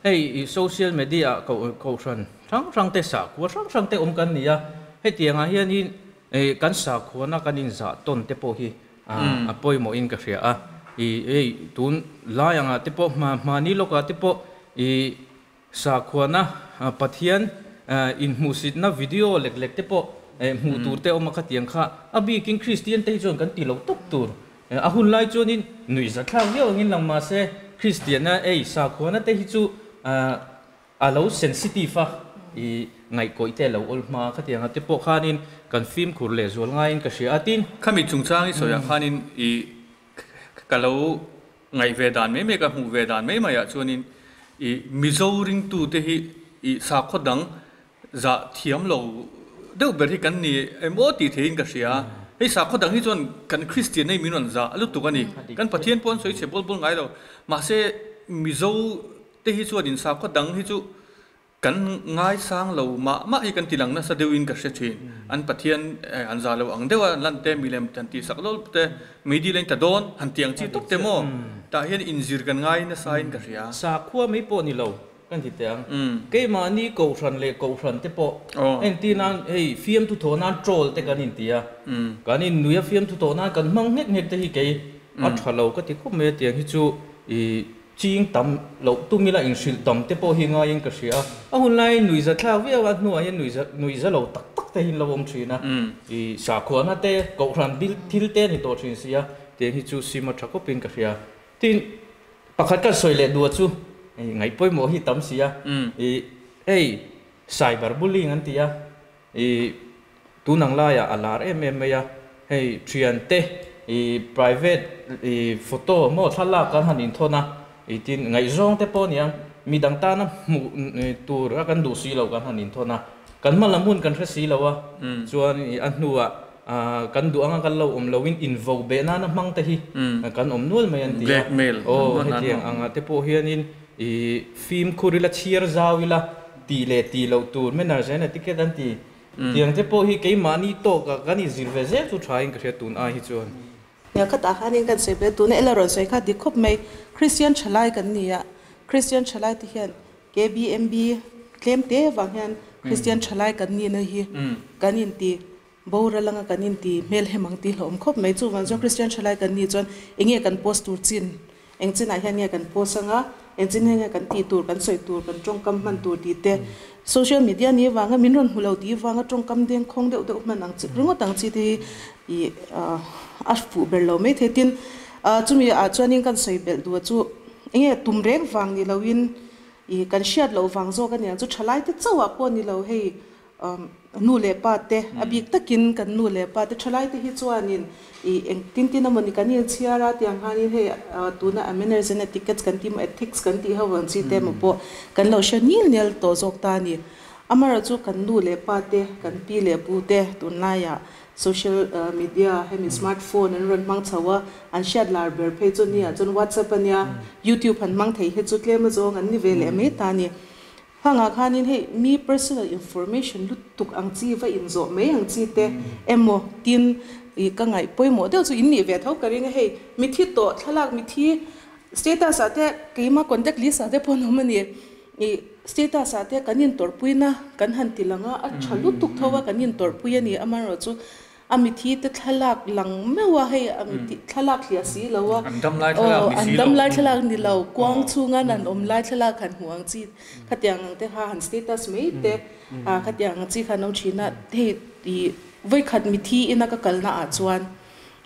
hei social media ah kohhran hrang hrang te sakhua hrang hrang te awm kan ni a, hetiangah hianin kan sakhuana kan inzah tawn te pawh hi A pawimawhin ka hria a, i hei tun lai angah te pawh hma hmani lawkah te pawh i sakhuana Pathian inhmuhsitna video lek lek te pawh hmuh tur te awm a khatiang kha a bikin Kristian te hi chuan kan ti lo tawp tur. A hun lai chuanin nuihzathlak viau angin lang mahse Kristiana ei sakhuana te hi chu A lo sensitive a, i ngaihkawih te a lo awl hma khatiang a te pawh khanin kan fimkhur leh zual ngaiin ka hria a, tin. Khami chungchang i sawiah khanin i ka lo ngaih ve dan mai mai, ka hmuh ve dan mai maiah chuanin i Mizo ringtute hi i sakhaw dang zah thiam lo deuh ber hi kan ni emaw tih theihin ka hria a, hei sakhaw dang hi chuan kan Kristian nei min rawn zah lutuk a ni, kan Pathian pawh an sawi chhe bawl bawl ngai lo, mahse Mizo te hi chuan in sakhaw dang hi chu Kan ngaisang lo mah mah hi kan ti lang nasa deuhin ka hre thin. An Pathian an za lo ang deuha an lan te, milem han tih sak lawlh te, meidil a in ta dawn han tih ang chi tawp te maw? Tah hian inzir kan ngai nasain ka hria. Sakhua mai pawh ni lo kan ti teh ang. Keimahni kohhran leh kohhran te pawh entir nan hei fiamthu thawh nan troll te kan inti a, kan innuia fiamthu thawh nan kan hmang nghek nghek te hi kei a tha lo ka ti khawp mai a tiang hi chu ih Ching tam loh tum ila inhrilh tam te pawh hi ngaiin ka hria a, a hun laiin nuihza thlak viau a, hnuah hian nuihza nuihza lo tak tak te hi an lo awm thin a, ih sakhuana te kohhran bil thil te a ni tawh thin si a, tiang hi chu sim a tha khawpin ka hria. Tin, pakhat kan sawi leh duh chu ih ngaih pawimawh hi tam si a, ih hei cyber bullying an ti a, ih Tun ang laiah a lar em em mai a, hei thiante i private i photo maw thlalak kan han inthawn a, i tin ngaihzawng te pawh aniang midang tana hmuh tur a kan duh si lo kan han inthawn a, kan hma lam hun kan hre si lo a, chuan i a hnuah kan duh anga kan lo awm loin invo beh nana hmang te hi kan awm nual mai an ti a, aw hetiang angah te pawh hianin i fimkhur ila chhiar zau ila tih leh tih loh tur manners and etiquette an ti. Tiang te pawh hi keimahni tawkah kan inzir ve zel chu thain ka hria tun ai hi chuan. Nia khatah khanin kan sawi ve tuna ela rawn sawi kha dik khawp mai. Kristian thalai kan ni a, Kristian thalai te hian KBMB tlem te vang hian Kristian thalai kan nihna hi kan inti boral anga kan inti hmelhem ang tih hlauhawm khawp mai. Chuvang chuan Kristian thalai kan nih chuan enge kan post tur chin Eng chinah hian nge kan post anga, eng chin hian nge kan tih tur, kan sawi tur, kan tawngkam hman tur tih te, social media ni vanga min rawn hmu lo tih vanga tawngkam deng khawng deuh deuh hman ang chi ringawt ang chi te hi ih a fuh ber lo mai thei. Tin, chumi ah chuanin kan sawi belh duh chu eng nge tum reng vang ni loin ih kan hriat loh vang zawk a niang chu thalai te chauh ah pawh ni lo hei Nu leh pa te, a bik takin kan nu leh pa te thalai te hi chuanin ih eng tin tin emawni kan inchhiar a tiang khanin hei tuna a manners and etiquettes kan tih emaw ethics kan tih ho ang chi te emaw pawh kan lo hre nil nel tawh zawk ta a ni. Amaherawhchu kan nu leh pa te, kan pi leh pu te tunlaiah social media hemi smart phone an rawn hmang chho a, an hriat lar ber phei chu nia chuan WhatsApp a nia, YouTube han hmang thei hi chu tlem azawng an ni ve leh mai ta a ni. Hangah khanin hei mi personal information lutuk ang chi va inzawh mai ang chi te emaw tin ih ka ngaih pawimawh deuh chu in nih ve tho ka ring a, hei mithi tawh thlalak mithi status ah te keima contact list ah te pawh an awm a ni, ih status ah te kan intawrhpuina kan han ti lang a, a tha lutuk tho a kan intawrhpui a ni amaherawhchu chu A mithi te thlalak lang meuh a, hei a mithi thlalak hliah si lo a, An dam lai thlalak ni si lo. An dam lai thlalak ni lo, kuang chhunga an awm lai thlalak han hmuh ang chi, khatiang ang te kha han status mai te, khatiang ang chi kha an awm thin a, hei ih vawikhat mithi ina ka kalna ah chuan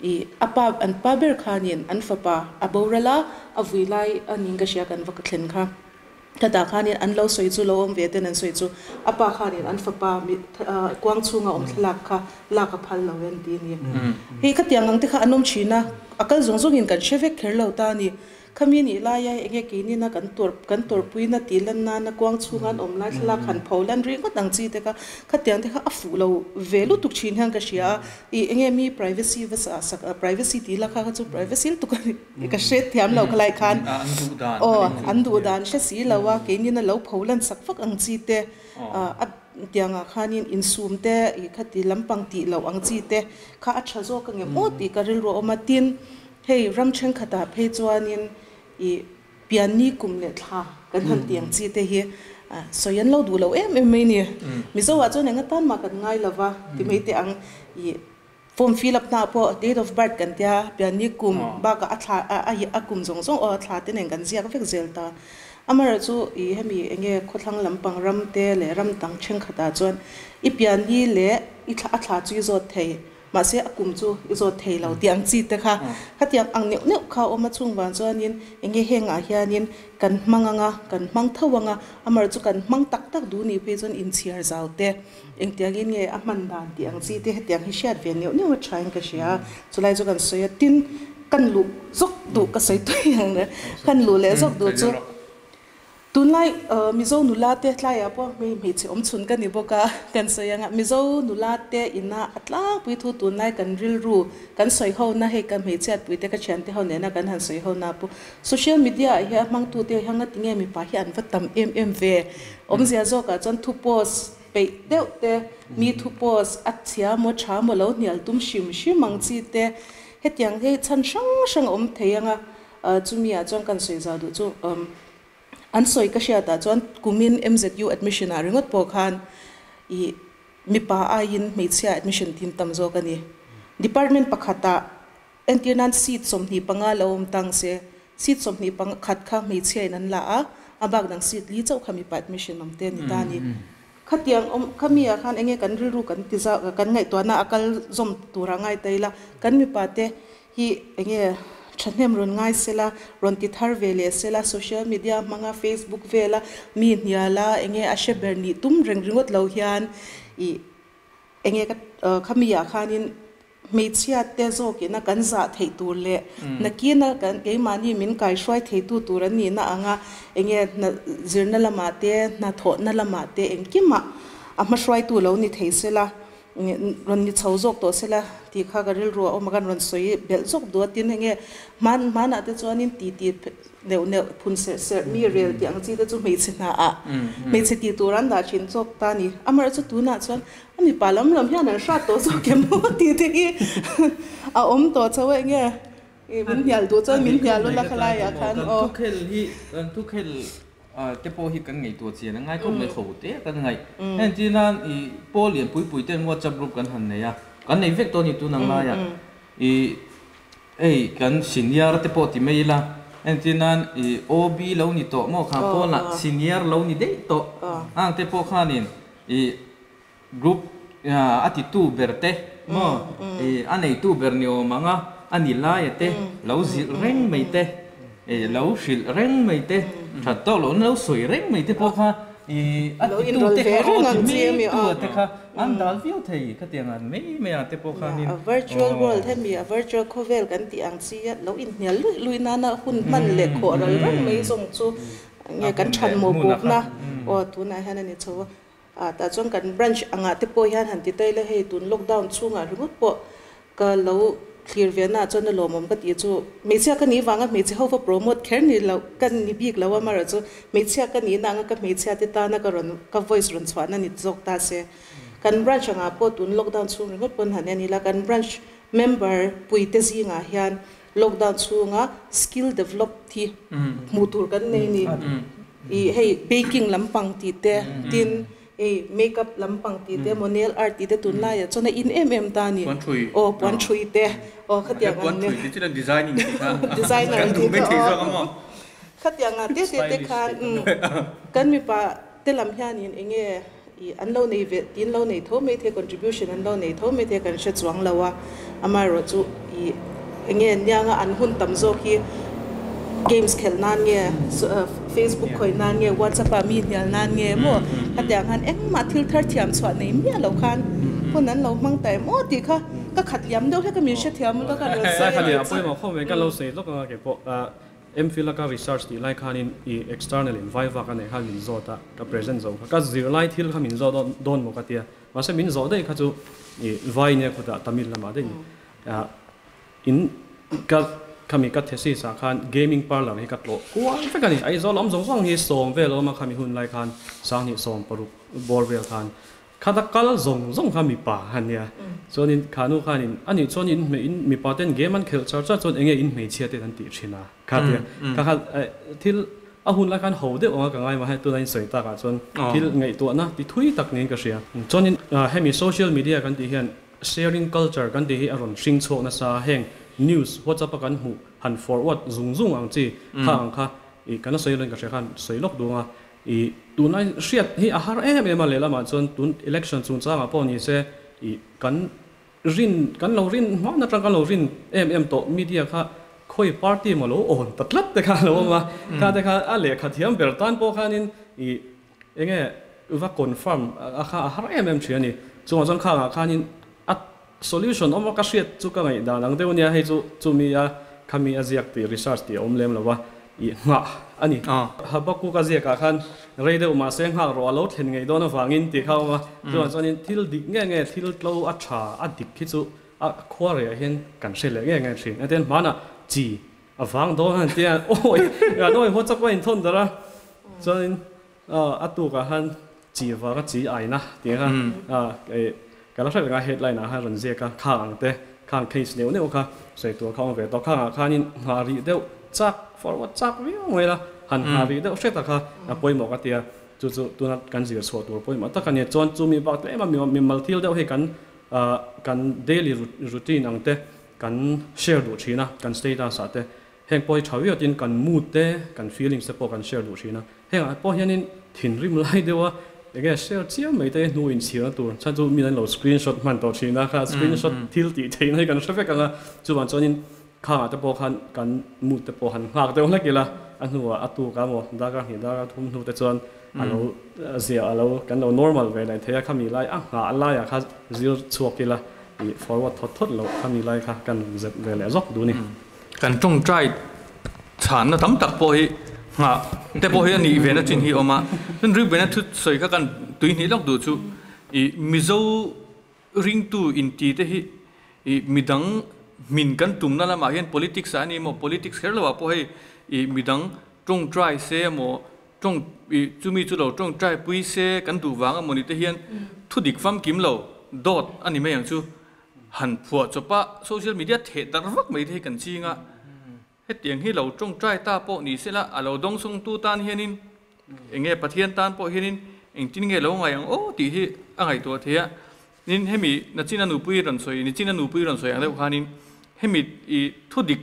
ih a pa an pa ber khanin an fapa a boral a, a vui lai a niin ka hria kan va thlen kha. Ka dah khanin an lo sawi chu lo awm ve ten an sawi chu a pa khanin an fapa kuang chhunga awm thlalak kha lak a phal lo en ti a ni. Hei khatiang ang te kha an awm thin a, a kal zawng zawngin kan hre vek kher lo ta a ni. Khami nih laia enge keinina kan tawrh kan tawrhpuina tih lan nana kuang chhunga an awm lai thlalak han pho lan rih ngawt ang chi te kha khatiang te kha a fuh lo ve lutuk thin hian ka hria a. Ih enge mi privacy va sak privacy tih la kha kha chu privacy lutuk a ni. Ka hre thiam lo khalai khan aw an duh dan hre si lo a keinin a lo pho lan sak vak ang chi te a tiangah khanin insum te ih khati lampang tih loh ang chi te kha a tha zawk angem aw tih ka rilru a awm a tin hei ram thenkhatah phei chuanin ih pianni kum leh thla kan han tih ang chi te hi sawi an lo duh lo em em mai ni Mizo ah chuan eng atan mah kan ngai lova ti mai teh ang ih Form fill up hna pawh date of birth kan tia, pianni kum bakah a thla a a kum zawng zawng aw a thla te nen kan ziak vek zel ta. Amaherawh chu ih hemi enge khawthlang lampang ram te leh ram dang thenkhatah chuan i pianni leh i thla a thla chu i zawt thei mahse a kum chu i zawt thei lo tih ang chi te kha khatiang ang neuh neuh kha a awm a chhung vang chuanin enge hengah hianin kan hmang anga kan hmang tho anga amaherawh chu kan hmang tak tak duh nih phei chuan inchhiar zau te Engtiangin nge a hman dan tih ang chi te hetiang hi hriat ve neuh neuh a thain ka hria a, chulai chu kan sawi a, tin kan luh zawk duh ka sawi tui ang le, kan luh leh zawk duh chu Tunlai Mizo nula te tlaiah pawh hmei hmeichhe awm chhun ka ni bawk a, kan sawi anga Mizo nula te ina a tlangpui thu tunlai kan rilru kan sawi ho na hei ka hmeichhiatpui te ka thiante ho nena kan han sawi ho na pawh social media ah hian hmangtu te hian ngati nge mipa hi an va tam em em ve awmzia zawkah chuan thu post peih deuh te mi thu post a chhia maw tha maw lo hnial tum hrim hrim ang chi te hetiang hi chhan hrang hrang a awm thei anga chumi ah chuan kan sawi zau duh chu An sawi ka hriatah chuan kumin MZU admission ah ringawt pawh khan ih mipa aiin hmeichhia admission tin tam zawk a ni. Department pakhatah entir nan seat 25 lo awm tang se, seat 21 kha hmeichhia in an la a, a bak dang seat li chauh kha mipa admission awm te a ni ta a ni. Khatiang awm kha mi ah khan enge kan rilru kan ti zau kan ngaihtuahna a kal zawm tur a ngai ta ila, kan mipa te hi enge thahnem rawn ngai sela, rawn ti thar ve leh sela, social media hmanga Facebook vela mi hniala enge a hre ber nih tum reng ringawt lo hian ih enge ka khami ah khanin hmeichhia te zawkina kan zah theih tur leh nakina kan keimahni min kaihruai theitu tur an nihna anga enge hna zirna lamah te hnathawhna lamah te engkimah a hmahruaitu lo ni thei sela. Rawn ni chho zawk tawh sela tih kha ka rilru a awm a, kan rawn sawi belh zawk duh a, tin enge hman hmanah te chuanin ti ti neuh neuh phun serh serh mi rel tih ang chi te chu hmeichhe hna ah hmeichhe tih tur an dah thin zawk ta a ni. Amaherawhchu tunah chuan a mipa lam lam hian an hrat tawh zawk em aw tih te hi a awm tawh chho a, enge min hnial duh chuan min hnial ula khalaiah khan aw. Kan thukhel hi kan thukhel te pawh hi kan ngaihtuah chian a ngai khawp mai kho te kan ngaih. Entir nan i pawl lian pui pui ten WhatsApp group kan han nei a, kan nei vek tawh a ni tun ang laiah. I hei kan senior te pawh ti mai ila, entir nan i OB lo ni tawh maw kha pawlah senior lo ni daih tawh ang te pawh khanin i group a titu ber te maw i a neitu ber ni awm ang a, a ni laia te lo zilh reng mai te, i lo hrilh reng mai te, that tawk lohna lo sawi reng mai te pawh kha i a titu te kha aw ti meitu te kha an dal viau thei khatiang an mai mai ah te pawh khanin A virtual world hemi a virtual khawvel kan tih ang chi a lo inhnial luih luih nana hun hman leh khawh ral reng mai zawng chu nge kan thanmawh bawkna aw tunah hian a ni chho a. Ah tah chuan kan branch angah te pawh hian han ti ta ila hei tun lockdown chhungah ringawt pawh ka lo thlir ve na ah chuan a lawmawm ka tih chu hmeichhia ka nih vanga hmeichhe ho va promote kher ni lo ka ni bik lo a amaherawhchu hmeichhia ka nihna anga ka hmeichhia te tana ka rawn ka voice rawn chhuahna ni zawk ta se kan branch angah pawh tun lockdown chhung ringawt pawn han en ila kan branch member puite zingah hian lockdown chhunga skill develop hi hmuh tur kan nei ni. Ih hei baking lampang tih te tin hei makeup lampang tih te maw nail art tih te tunlaiah chuan a in em em ta a ni. Aw puan thui te aw khatiang ang nia. Designer tih kha aw khatiang ang te te te khan kan mipa te lam hianin eng nge ih an lo nei ve tin lo nei tho mai thei contribution an lo nei tho mai thei kan hre chuang lo a amaherawhchu ih eng nge nianga an hun tam zawk hi games khelh nan nge Facebook khawih nan nge WhatsApp ah mi hnial nan nge maw khatiang khan engmah thil thar thiam chhuah nei miah lo khan hun an lo hmang ta em aw tih kha ka khat liam deuh hlek a min hrethiam ula ka rawn sawi a nih chu. Pawimawh khawp mai ka lo sawi lawk anga keipawh MPhil a ka research tih lai khanin i external in viva ka neih khan min zawt a, ka present zo kha. Ka zirlai thil kha min zawt dawn maw ka tia. Mahse min zawh daih kha chu i vai nia khutah Tamil lamah daih ni. In ka khami ka thesis ah khan gaming parlour hi ka tlawh kual vek a ni. Aizawl awm zawng zawng hi 10 vel a awm a khami hun lai khan 20 16 bawr vel khan. Khata kal zawng zawng kha mipa a nia. Chuanin kha nu khanin a nih chuan in hmei in mipa ten game an khelh char char chuan enge in hmeichhia ten an tih thin a kha tia. Kha kha thil a hun lai khan ho deuh anga ka ngai mah he tuna in sawi takah chuan thil ngaihtuahna ti thui tak niin ka hria. Chuanin hemi social media kan tih hian sharing culture kan tih hi a rawn hring chhuak nasa a, heng news whatsapp a kan hmuh han forward zung zung ang chi kha ang kha ih kan la sawi lo in ka hria khan sawi lawk duh anga I tunlai hriat hi a har em em a, lehlamah chuan tun election chungchangah pawh ni se i kan rin kan lo rin hman atang kan lo rin em em tawh media kha khawi party maw lo awn ta tlat te kha a lo awm a, kha te kha a lehkha thiam ber tan pawh khanin i enge va confirm a kha a har em em thin a ni. Chungah chuan khangah khanin a solution awm a ka hriat chu ka ngaihdan ang deuh ania, hei chu chumi a khami a ziak tih research tih a awm lem lo va. I nghah a ni. Habakkuk-a ziakah khan rei deuh mah se nghak rawh a lo thlen ngei dawn avangin tih kha a awm a. Chuvang chuanin thil dik nge nge thil tlo a tha a dik hi chu a khua reiah hian kan hre leh nge nge thin. Etiang hmanah chi a vang dawn a ni tia awi an awi haw chak a inthawn darh a. Chuanin a tukah khan chi vanga chi aina tih kha ka la hre reng a headline ah khan rawn ziak a khang ang te khang case neuh neuh kha sawi tur kha awm ve tawh khangah khanin nghah rih deuh chak forward chak viau mai la han nghah rih deuh hret a kha a pawimawh ka tia chu chu tuna kan zir chhuah tur pawimawh tak a ni chuan chumi bak tlem a mimal thil deuh hi kan kan daily routine ang te kan share duh thin a kan status ah te Heng pawh hi tha viau tin kan mood te, kan feelings te pawh kan share duh thin a. Hengah pawh hianin thinrim lai deuh a, enge share chiam mai te hnu inchhirna tur chhan chu min an lo screenshot hman tawh thin a, kha screenshot thil tih theihna hi kan hre vek ang a, chuvang chuanin khangah te pawh khan kan mood te pawh han nghak deuh hlek ila, a hnuah a tuk a maw darkar hnih darkar thum hnu te chuan a lo zia a lo kan lo normal ve leh thei a, khami lai a nghah laiah kha zir chhuak ila ih forward thawt thawt loh khami lai kha kan zep ve leh zawk duh a ni. Kan tawngtai chhanna tam tak pawh hi nghah te pawh hi a nih ve na chin hi a awm a. Chuan Reuben-a thu sawi kha kan tui hnih lawk duh chu ih Mizo ringtu inti te hi ih midang hmin kan tumna lamah hian politics ah a ni maw politics kher lo ah pawh hei ih midang tawngtai se emaw tawng ih chumi chu lo tawngtai pui se kan duh vang emaw ni te hian thu dik famkim lo dawt a ni mai ang chu. Han phuah chawp a, social media theh darh vak mai te hi kan ching a, hetiang hi lo tawngtai ta pawh ni sela a lo dawngsawngtu tan hianin eng nge Pathian tan pawh hianin engtin nge lo ngai ang aw tih hi a ngaihtuah thei a, tin hemi nachina nupui rawn sawi nichina nupui rawn sawi ang deuh khanin hemi i thu dik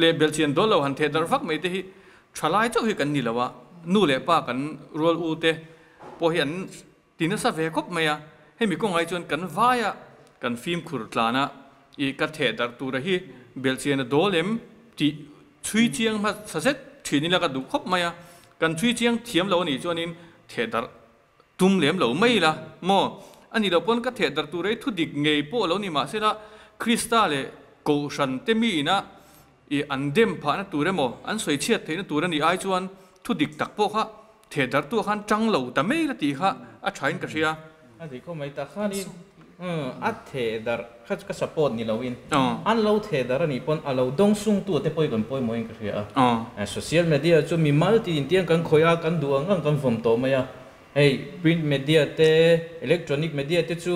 leh belhchian dawl lo han theh darh vak mai te hi thalai chauh hi kan ni lo a, nu leh pa kan rual u te pawh hi an Ti nasa ve khawp mai a, hemi kawngai chuan kan vaia kan fimkhur tlana i ka theh darh tura hi belhchian a dawl em tih chhui chiang hmasa zet thin ila ka duh khawp mai a, kan chhui chiang thiam lo anih chuanin theh darh tum lem lo mai ila maw? A nih loh pawn ka theh darh tura hi thu dik ngei pawh lo ni mahsela Krista leh Kohhran te mi ina i an dem phahna tur emaw an sawi chhiat theihna tur anih ai chuan thu dik tak pawh kha Theh dartu khan tang lo ta mai la tih kha a thain ka hria. A dik khawp mai, tah khanin a theh darh kha chu ka support ni loin an lo theh darh a nih pawn a lo dawng sungtu te pawh hi kan pawimawhin ka hria a. Social media chu mimal tiin tiang kan khawih a, kan duh ang ang kan vawm tawh mai a. Hei print media te, electronic media te chu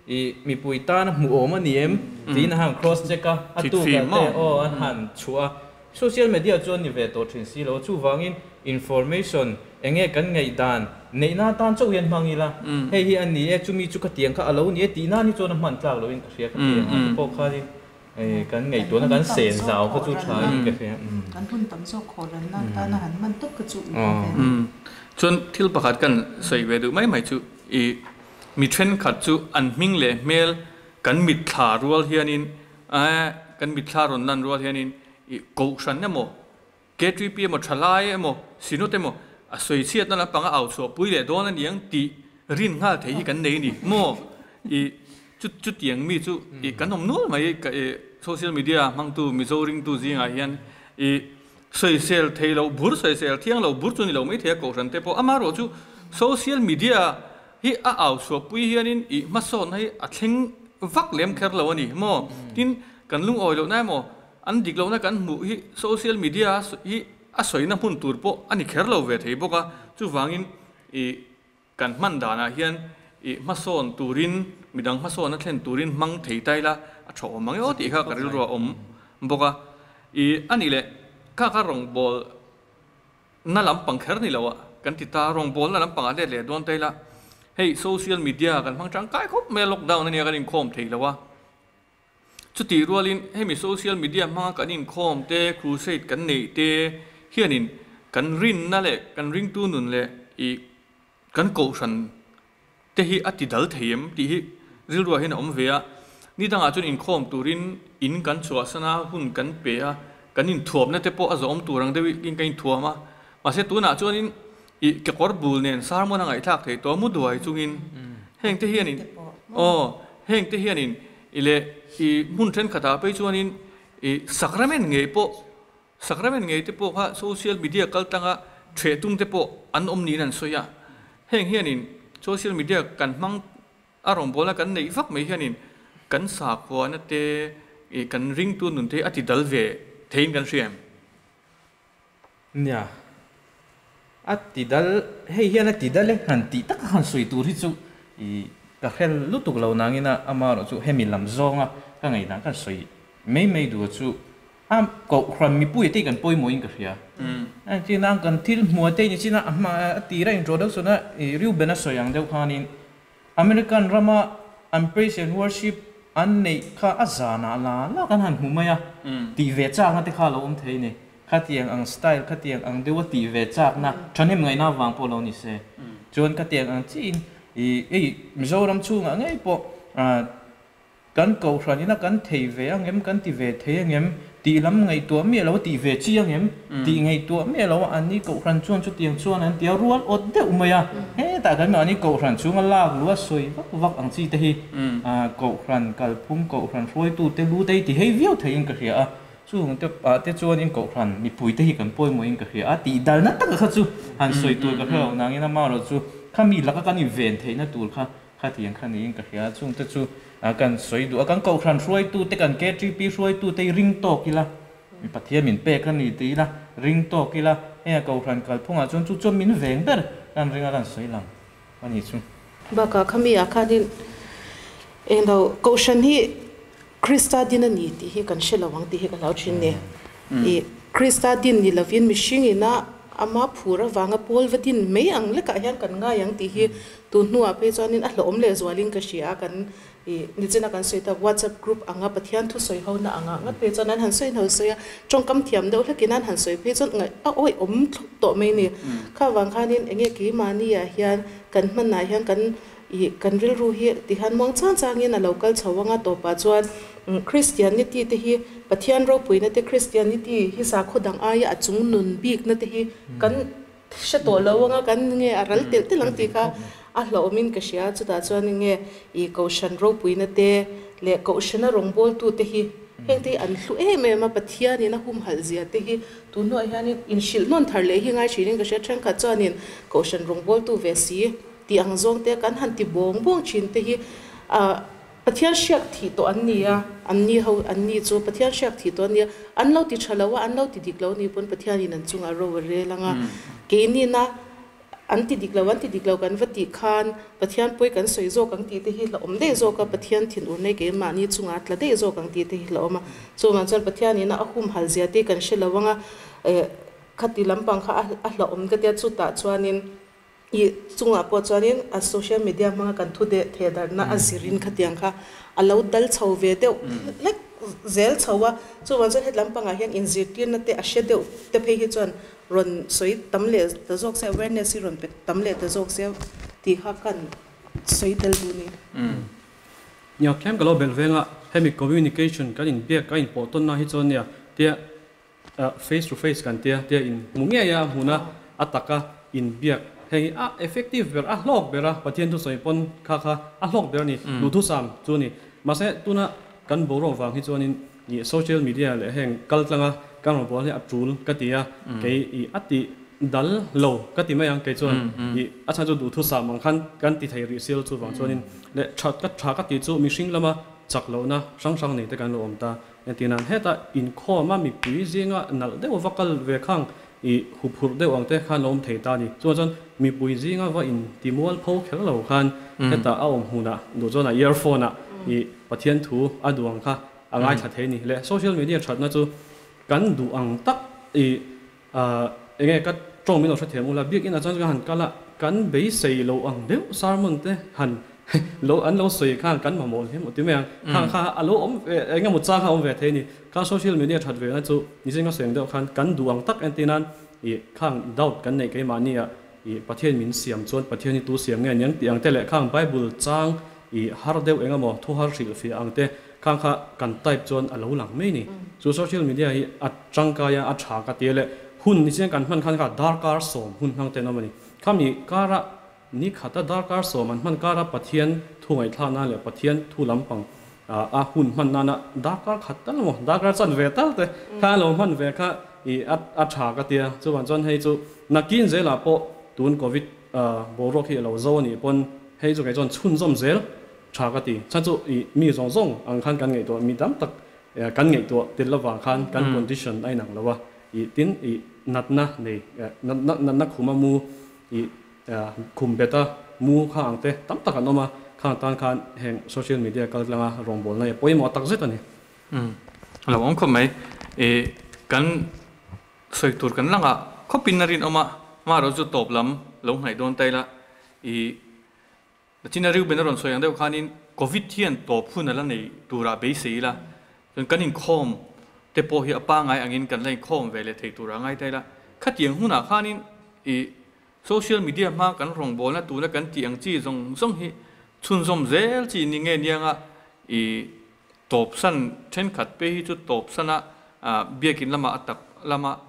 i mipui tana hmuhawm a ni em tiin a han cross check a, a tukah te aw an han chhuah a. Social media chu a ni ve tawh thin si lo, chuvangin information enge kan ngaihdan neihna atan chauh hian hmang ila, hei hi a ni e, chumi chu ka tiang kha a lo ni e tih nan hi chuan a hman tlak loin ka hria ka ti ang a, te pawh khanin kan ngaihtuahna kan sen zau kha chu tha in ka hria. Kan hun tam zawk khawh ranna atana han hman tawp kha chu ui ve a ni. Chuan thil pakhat kan sawi ve duh mai mai chu i mi thenkhat chu an hming leh hmel kan mitthla rual hianin Kan mitthla rawn lan rual hianin i Kohhran emaw, KTP emaw, Thalai emaw, Synod emaw a sawi chhiatna lampanga au chhuahpui leh dawn a ni ang tih rin nghal thei hi kan nei a ni maw? I chu chutiang mi chu i kan awm nual mai ka i social media hmangtu Mizo ringtu zingah hian i sawisel thei loh bur sawisel thiang lo bur chu ni lo mai thei a Kohhran te pawh amaherawh chu social media hi a au chhuahpui hianin i hmasawnna hi a thleng vak lem kher lo a ni maw? Tin, kan lungawi lohna emaw an dik lohna kan hmuh hi social media hi a sawina hmun tur pawh a ni kher lo ve thei bawk a, chuvangin i kan hman danah hian i hmasawn turin midang hmasawn a thlen turin hmang thei ta ila a tha awm ang e aw tih kha ka rilru a awm bawk a. I a nih leh kha kha rawngbâwl Na lampang kher ni lo a kan ti ta, rawngbawlna lampang ah let leh dawn ta ila, hei social media kan hmang tangkai khawp mai a, lockdown ania kan inkhawm thei lo a, chutih rualin hemi social media hmanga kan inkhawm te, crusade kan neih te hianin kan rinna leh kan ringtu nun leh ih kan kohhran te hi a ti dal thei em tih hi rilruah hian a awm ve a, ni dangah chuan inkhawm turin in kan chhuahsan a, hun kan pe a, kan inthuamna te pawh a zawm tur ang deuhin kan inthuam a, mahse tunah chuanin ih kekawr bul nen sermon a ngaihthlak thei tawh mu duai chungin heng te hianin aw heng te hianin ih leh ih hmun thenkhatah phei chuanin ih sacrament ngei pawh. Sacrament ngei te pawh kha social media kal tlanga ṭheh tum te pawh an awm niin an sawi a. Heng hianin social media kan hmang a rawngbawlna kan neih vak mai hianin kan sakhuana te ih kan ringtu nun te hi a ti dal ve theiin kan hria em? Nia, a ti dal, hei hian a ti dal e, han tih taka han sawi tur hi chu ih ka hre lutuk lo nangin a amaherawh chu hemi lam zawnga ka ngaihdan ka sawi mai mai duh chu A kohhran mipui te hi kan pawimawhin ka hria. China kan thil hmuh te ni china a hma a tira introduction a Reuben a sawi ang deuh khanin American rama an praise and worship an neih kha a zanah la la kan han hmu mai a, tih ve chakna te kha a lo awm thei a ni. Khatiang ang style, khatiang ang deuha tih ve chakna thahnem ngaihna avang pawh lo ni se. Chuan khatiang ang chiin i hei Mizoram chhungah ngei pawh Kan kohhran ina kan thei ve ang em, kan ti ve thei ang em, tih lam ngaihtuah miah lo a tih ve chi ang em, tih ngaihtuah miah lo a anni kohhran chuan chutiang chuan an ti a rual awt deuh mai a, hetah kan mahni kohhran chhunga lak luh a sawi vak vak ang chi te hi kohhran kalphung, kohhran hruaitute lu te hi ti hei viau theiin ka hria a, chung te ah te chuanin kohhran mipui te hi kan pawimawhin ka hria a, tih dalna taka kha chu han sawi tur ka hre lo nangin amaherawh chu khami laka kan inven theihna tur kha Khatiang kha niin ka hria, chungte chu kan sawi duh a, kan kohhran hruaitute, kan KTP hruaitute hi ring tawk ila, mi Pathian min pek a ni ti ila, ring tawk ila, heng a kohhran kalphungah chuan chu chuan min veng ber kan ring a kan sawi lang a ni chu. Bakah khami ah khanin englo kohhran hi Krista din a ni tih hi kan hre lo ang tih hi ka hlau thin ni. I Krista din ni lovin mihring ina ama phur avanga pawl va din mai ang lekah hian kan ngai ang tih hi tun hnuah phei chuanin a hlauhawm leh zualin ka hria a, kan i nichina kan sawi tak WhatsApp group anga Pathian thu sawi ho na anga ngat phei chuan an han sawi hno sawi a, tawngkam thiam deuh hlekin an han sawi phei chuan ngaih a awihawm thlup tawh mai ni. Kha vang khanin enge keimahniah hian kan hmanah hian kan Ih, kan rilru hi tihian muang chang changin a lo kal chho ang a, tawpah chuan Christianity te hi Pathian ropuina te Christianity hi sakhaw dang aia a chung nun bikna te hi kan hre tawh lo ang a, kan nge a ral telh telh ang tih kha a hlauhawmin ka hria. Chutah chuan nge ih Kohhran ropuina te leh Kohhrana rawngbawltute hi heng te hi an hlu em em a, Pathianin a humhalh zia te hi tun hnuah hianin inhrilh nawn thar leh hi ngai thinin ka hria. Thenkhat chuanin Kohhran rawngbawltu ve si. Tih ang zawng te kan han ti bawng bawng thin te hi ah Pathian hriak thih tawh an ni a, an ni ho an ni chu Pathian hriak thih tawh an ni a, an lo ti tha lo a, an lo ti dik lo a nih pawn Pathianin an chungah ro a rel ang a, keinina an ti dik lo an ti dik lo kan va tih khan Pathian pawi kan sawi zawk ang tih te hi hlauhawm daih zawk a, Pathian thinur nei keimahni chungah a tla daih zawk ang tih te hi hlauhawm a, chuvang chuan Pathianin a humhal zia te kan hre lo ang a, eh khati lampang kha a hlauhawm ka tia chutah chuanin. I chungah pawh chuanin a social media hmanga kan thu deh theh darhna a zirin khatiang kha a lo dal chho ve deuh hlek zel chho a. Chuvang chuan hetlam pangah hian inzirtirna te a hre deuh te phei hi chuan rawn sawi tam leh ta zawk se, awareness hi rawn pe tam leh ta zawk se tih kha kan sawi tel duh ni. Nia, tlem ka lo belh veng a, hemi communication kan inbiak kan inpawh tawnna hi chuan nia tia Face to face kan tia tia in hmu ngei a hmuna a taka in biak heng hi a effective ber a hlawk ber a Pathian thusawi pawn kha kha a hlawk ber a ni duhthusam chu a ni mahse tuna kan boruak vang hi chuanin ih social media leh heng kal tlanga kan rawn bual hi a tul ka ti a kei ih a ti dal lo ka ti mai ang kei chuan ih a chhan chu duhthusam ang khan kan ti thei rih sil chuvang chuanin leh tha ka tha ka tih chu mihring lama chak lohna hrang hrang nei te kan lo awm ta. Engtin an hetah inkhawm a mipui zinga nalh deuh va kal ve khang i huphurh deuh ang te khan lo awm thei ta a ni. Chuan chuan mipui zinga va in ti mual pho kher lo khan hetah a awm hmunah duh chuan a earphone ah i Pathian thu a duh ang kha a ngaithla thei a ni. Leh social media thatna chu kan duh ang tak i enge ka tawng min lo hrethiam ula, biakinn ah chuan kan han kal a, kan beisei lo ang deuh sermon te han lo an lo sawi khan kan mamawh hle maw ti mai ang, khang kha a lo awm ve eng emaw chang kha a awm ve thei a ni. Kha social media that ve na chu niching ka sawi ang deuh khan kan duh ang tak entir nan ih khang doubt kan neih keimahni ah ih Pathian min siam chuan Pathian hi tu siam nge aniang tih ang te leh khang Bible chang ih har deuh eng emaw thu har hrilhfiah ang te Khang kha kan type chuan a lo lang mai ni. Chu social media hi a tangkai a, a tha ka ti a le. Hun ni chiang kan hman khan kha darkar sawm hun hmang ten awm a ni. Khami kara ni khata darkar sawm an hman kara Pathian thu ngaihthlak nan leh Pathian thu lampang a hun hman nana darkar khat tal emaw darkar chan ve tal te kha a lo hman ve kha. I a a tha ka tia. Chuvan chuan hei chu nakin zelah pawh tun covid boruak hi a lo zo a nih pawn hei chu kei chuan chhunzawm zel tha ka ti. Chhan chu i mi zawng zawng ang khan kan ngaihtuah mi tam tak kan ngaihtuah tel lovang khan kan condition a inang lo a. I tin i natna nei natna natna khuma mu i khum beta mu kha ang te tam tak an awm a. Khang tan khan heng social media kal tlanga rawngbawlna hi a pawimawh tak zet a ni. Umm a lo awm khawp mai. I kan sawi tur kan lang ah khawpin a rinawm a, hmarawh chu tawp lam lo hnaih dawn ta ila. I China Reuben a rawn sawi ang deuh khanin Covid hian tawp hun a la nei turah beisei ila, chuan kan inkhawm te pawh hi a pangai angin kan la inkhawm ve leh thei turah ngai ta ila. Khatiang hunah khanin i social media hma kan rawngbawlna tuna kan tih ang chi zawng zawng hi chhunzawm zel chi ni nge nianga i Tawpsan thenkhat pe hi chu tawpsana biakin lama a tak lama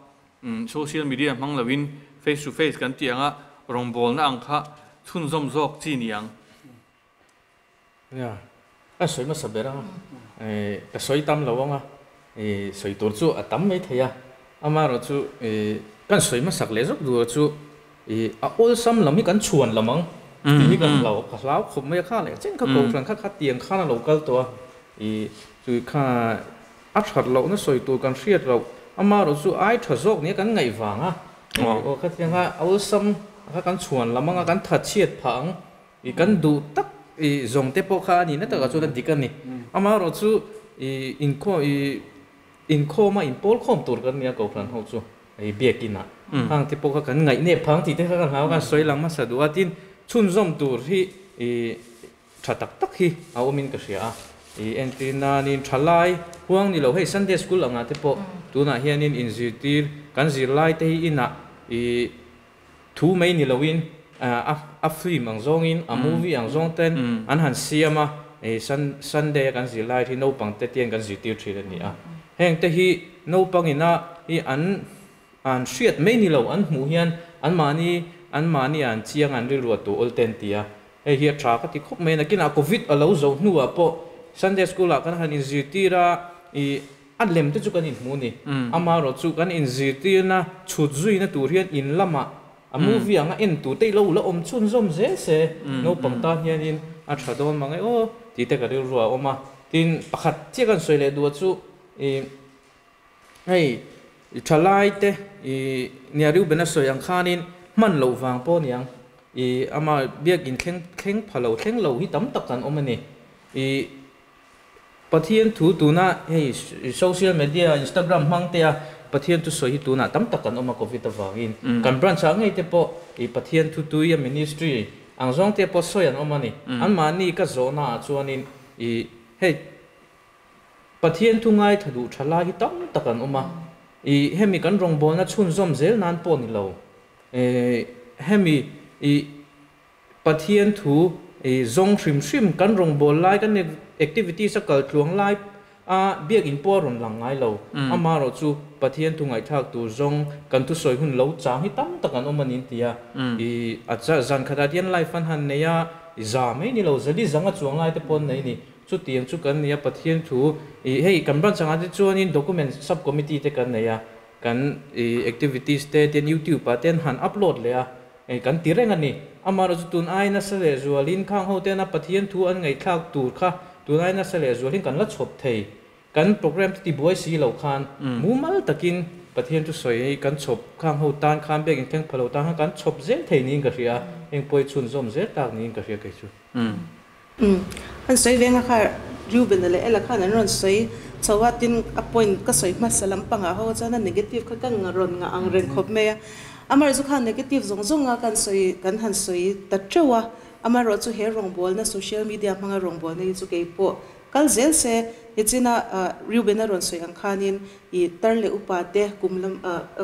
social media hmang loin face to face kan tih anga rawngbawlna ang kha chhunzawm zawk chi ni ang. Nia, ka sawi hmasa ber anga, ka sawi tam lo anga, sawi tur chu a tam mai thei a, amaherawhchu kan sawi hmasak leh zawk duh chu I a awlsam lam hi kan chhuan lam ang tih hi kan hlau ka hlau khawp mai a kha leh chen kha kohhran kha kha tiang khan a lo kal tawh a i chui kha a that lohna sawi tur kan hriat loh amaherawh chu ai tha zawk nia kan ngaih vang a aw khatiang kha awlsam kha kan chhuan lam ang a kan tha chhiat phah ang i kan duh tak i zawng te pawh kha a nihna takah chuan a dik a ni amaherawh chu i inkhawm i Inkhawma inpawl khawm tur kan nia Kohhran ho chu hei biakinah khang te pawh kha kan ngaih nep phang tih te kha kan hlau a kan sawi lang hmasa duh a tin chhunzawm tur hi ih tha tak tak hi a awmin ka hria a ih entir nanin tha lai huang ni lo hei Sunday school angah te pawh tunah hianin inzirtir kan zirlai te hi inah ih thu mai ni loin a film ang zawngin a movie ang zawng ten an han siam a, hei Sunday a kan zir lai hi naupang te tian kan zirtir thin a ni a, heng te hi naupang ina hi an an hriat mai ni lo an hmuh hian an mahni an mahni an chiang an rilru a tu awl te an ti a, hei hi a tha ka ti khawp mai a, nakinah covid a lo zo hnuah pawh Sunday school ah kan han inzirtir a ih A lem te chu kan inhmu ni. Amaherawh chu kan inzirtirna chhut zuina tur hian in lamah a movie anga en tur te ilo la awm chhunzawm zel se naupang tan hianin a tha dawn mang e aw tih te ka rilru a awm a. Tin, pakhat chiah kan sawi leh duh a chu ih hei thalai te ih nia Reuben a sawi ang khanin hman loh vang pawh aniang ih ama biakin thleng thleng pha lo thleng lo hi tam tak kan awm a ni. Ih Pathian thu tuna hei social media Instagram hmang te a Pathian thu sawi hi tunah tam tak kan awm a covid avangin kan branch ah ngei te pawh i Pathian thu tui a ministry ang zawng te pawh sawi an awm a ni an mahni ka zawhna ah chuanin i hei Pathian thu ngaithla duh tha lai hi tam tak an awm a i hemi kan rawngbawlna chhunzawm zel nan pawh ni lo hemi i Pathian thu i zawng hrim hrim kan rawngbâwl lai kan activities a kal tluang lai a biakinn pawh a rawn lang ngai lo. Amaherawh chu Pathian thu ngaihthlak tur zawng kan thusawi hun lo chang hi tam tak an awm a ni ti a. I a zan khatah hian life an han nei a, i za mai ni lo, zali zang a chuang lai te pawh an nei a ni. Chutiang chu kan nei a Pathian thu i hei kan branch angah te chuanin document sub committee te kan nei a, kan i activities te tian youtube ah te an han upload leh a. Hei kan ti reng a ni. Amaherawh chu tun ai nasa leh zualin khang ho tena Pathian thu an ngaihthlak tur kha tun ai nasa leh zualin kan la chhawp thei. Kan program te tibuai si lo khan mumal takin Pathian thu sawi kan chhawp khang ho tan khan biak inthleng pha lo tan khan kan chhawp zel thei niin ka hria a, heng pawh hi chhunzawm zel tak niin ka hria kei chu. An sawi veng a kha Reuben-a leh Ella khan an rawn sawi chho a, tin a point ka sawi hmasa lampangah ho chuan a negative kha ka rawn ngah ang reng khawp mai a. Amaherawhchu khan negative zawng zawng a kan sawi kan han sawi ta teuh a, amaherawhchu he rawngbawlna social media hmanga rawngbawlna hi chu keipawh kal zel se nichina Reuben-a rawn sawi ang khanin I tar leh upa te kum lam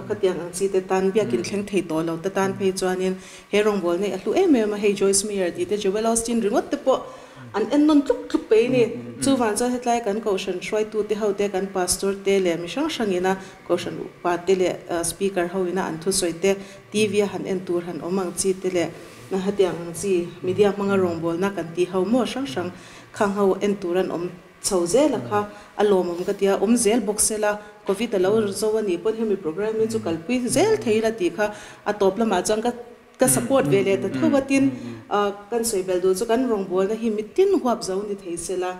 khatiang ang chi te tan biakin thleng thei tawh lo te tan phei chuanin he rawngbâwl nei a hlu em em a, hei Joyce Meyer tih te Joel Osteen ringawt te pawh an en nawn tluk tluk pei ni. Chuvang chuan hetlai kan kohhran hruaitu te ho te, kan pastor te leh mi hrang hrang ina kohhran upa te leh speaker ho ina an thusawi te TV a han en tur han awm ang chi te leh hetiang ang chi media hmanga rawngbâwlna kan tih ho maw hrang hrang khang ho en tur an awm. Chho zel a kha a lawmawm ka tia, awm zel bawk se la, Covid a lo zo a nih pawn hemi programme hi chu kalpui zel thei ila tih kha a tawp lamah chuan ka ka support ve leh ta tho a tin kan sawi belh duh chu kan rawngbawlna hi mitin huap zo ni thei se la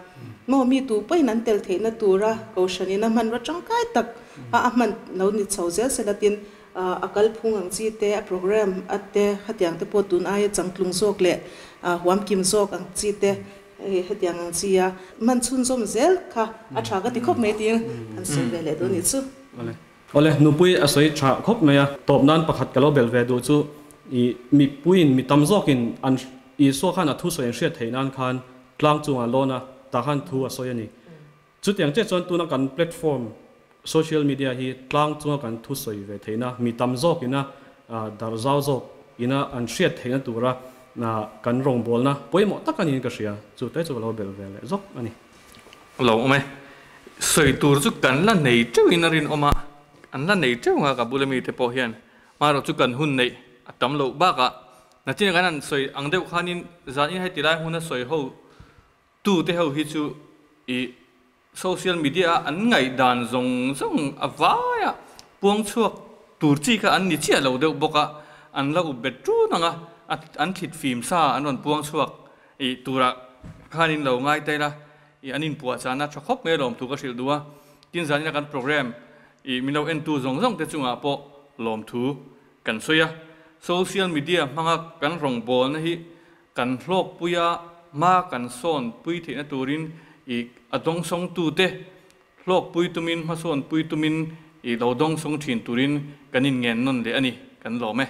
maw mi tu pawhin an tel theihna tura kohhran in a hmanrua tangkai tak a a hman lo ni chho zel se la tin a kalphung ang chi te a programme a te khatiang te pawh tun aia changtlung zawk leh huamkim zawk ang chi te Hei hetiang ang chi a hman chhunzawm zel kha a tha ka ti khawp mai tiin an sawi ve leh dawn nih chu. Awle. Awle, nupui a sawi tha khawp mai a, tawp nan pakhat ka lo belh ve duh chu i mipuiin mi tam zawkin an Isua khan a thu sawi an hriat theih nan khan tlang chungah lawn a tah khan thu a sawi a ni. Chutiang chiah chuan tuna kan platform social media hi tlang chunga kan thu sawi ve theihna mi tam zawkina darh zau zawk ina an hriat theihna tura kan rawngbawlna pawimawh tak a niin ka hria. Chu te chu ka lo belh ve leh zawk a ni. Lo awm e. Sawi tur chu kan la nei teuhin a rinawm a, an la nei teuh ang a ka bula mite pawh hian. Marawh chu kan hun neih a tam loh bakah nachin kan han sawi ang deuh khanin zanin heti lai huna sawi ho Tu te ho hi chu i social media a an ngaihdan zawng zawng a vai a, puang chhuak tur chi kha an ni chiah lo deuh bawk a, an la up bet ṭun ang a, an thlit fim sa an rawn puang chhuak i turah khan in lo ngai ta ila i an inpuahchahna tha khawp mai lawmthu ka hrilh duh a, tin zanina kan program i min lo entu zawng zawng te chungah pawh lawmthu kan sawi a, social media hmanga kan rawngbawlna hi Kan hlawkpuia hma kan sawn pui theihna turin i a dawngsawngtute hlawkpui tumin hmasawn pui tumin i lo dawngsawng thin turin kan inngen nawn leh a ni, kan lawm e.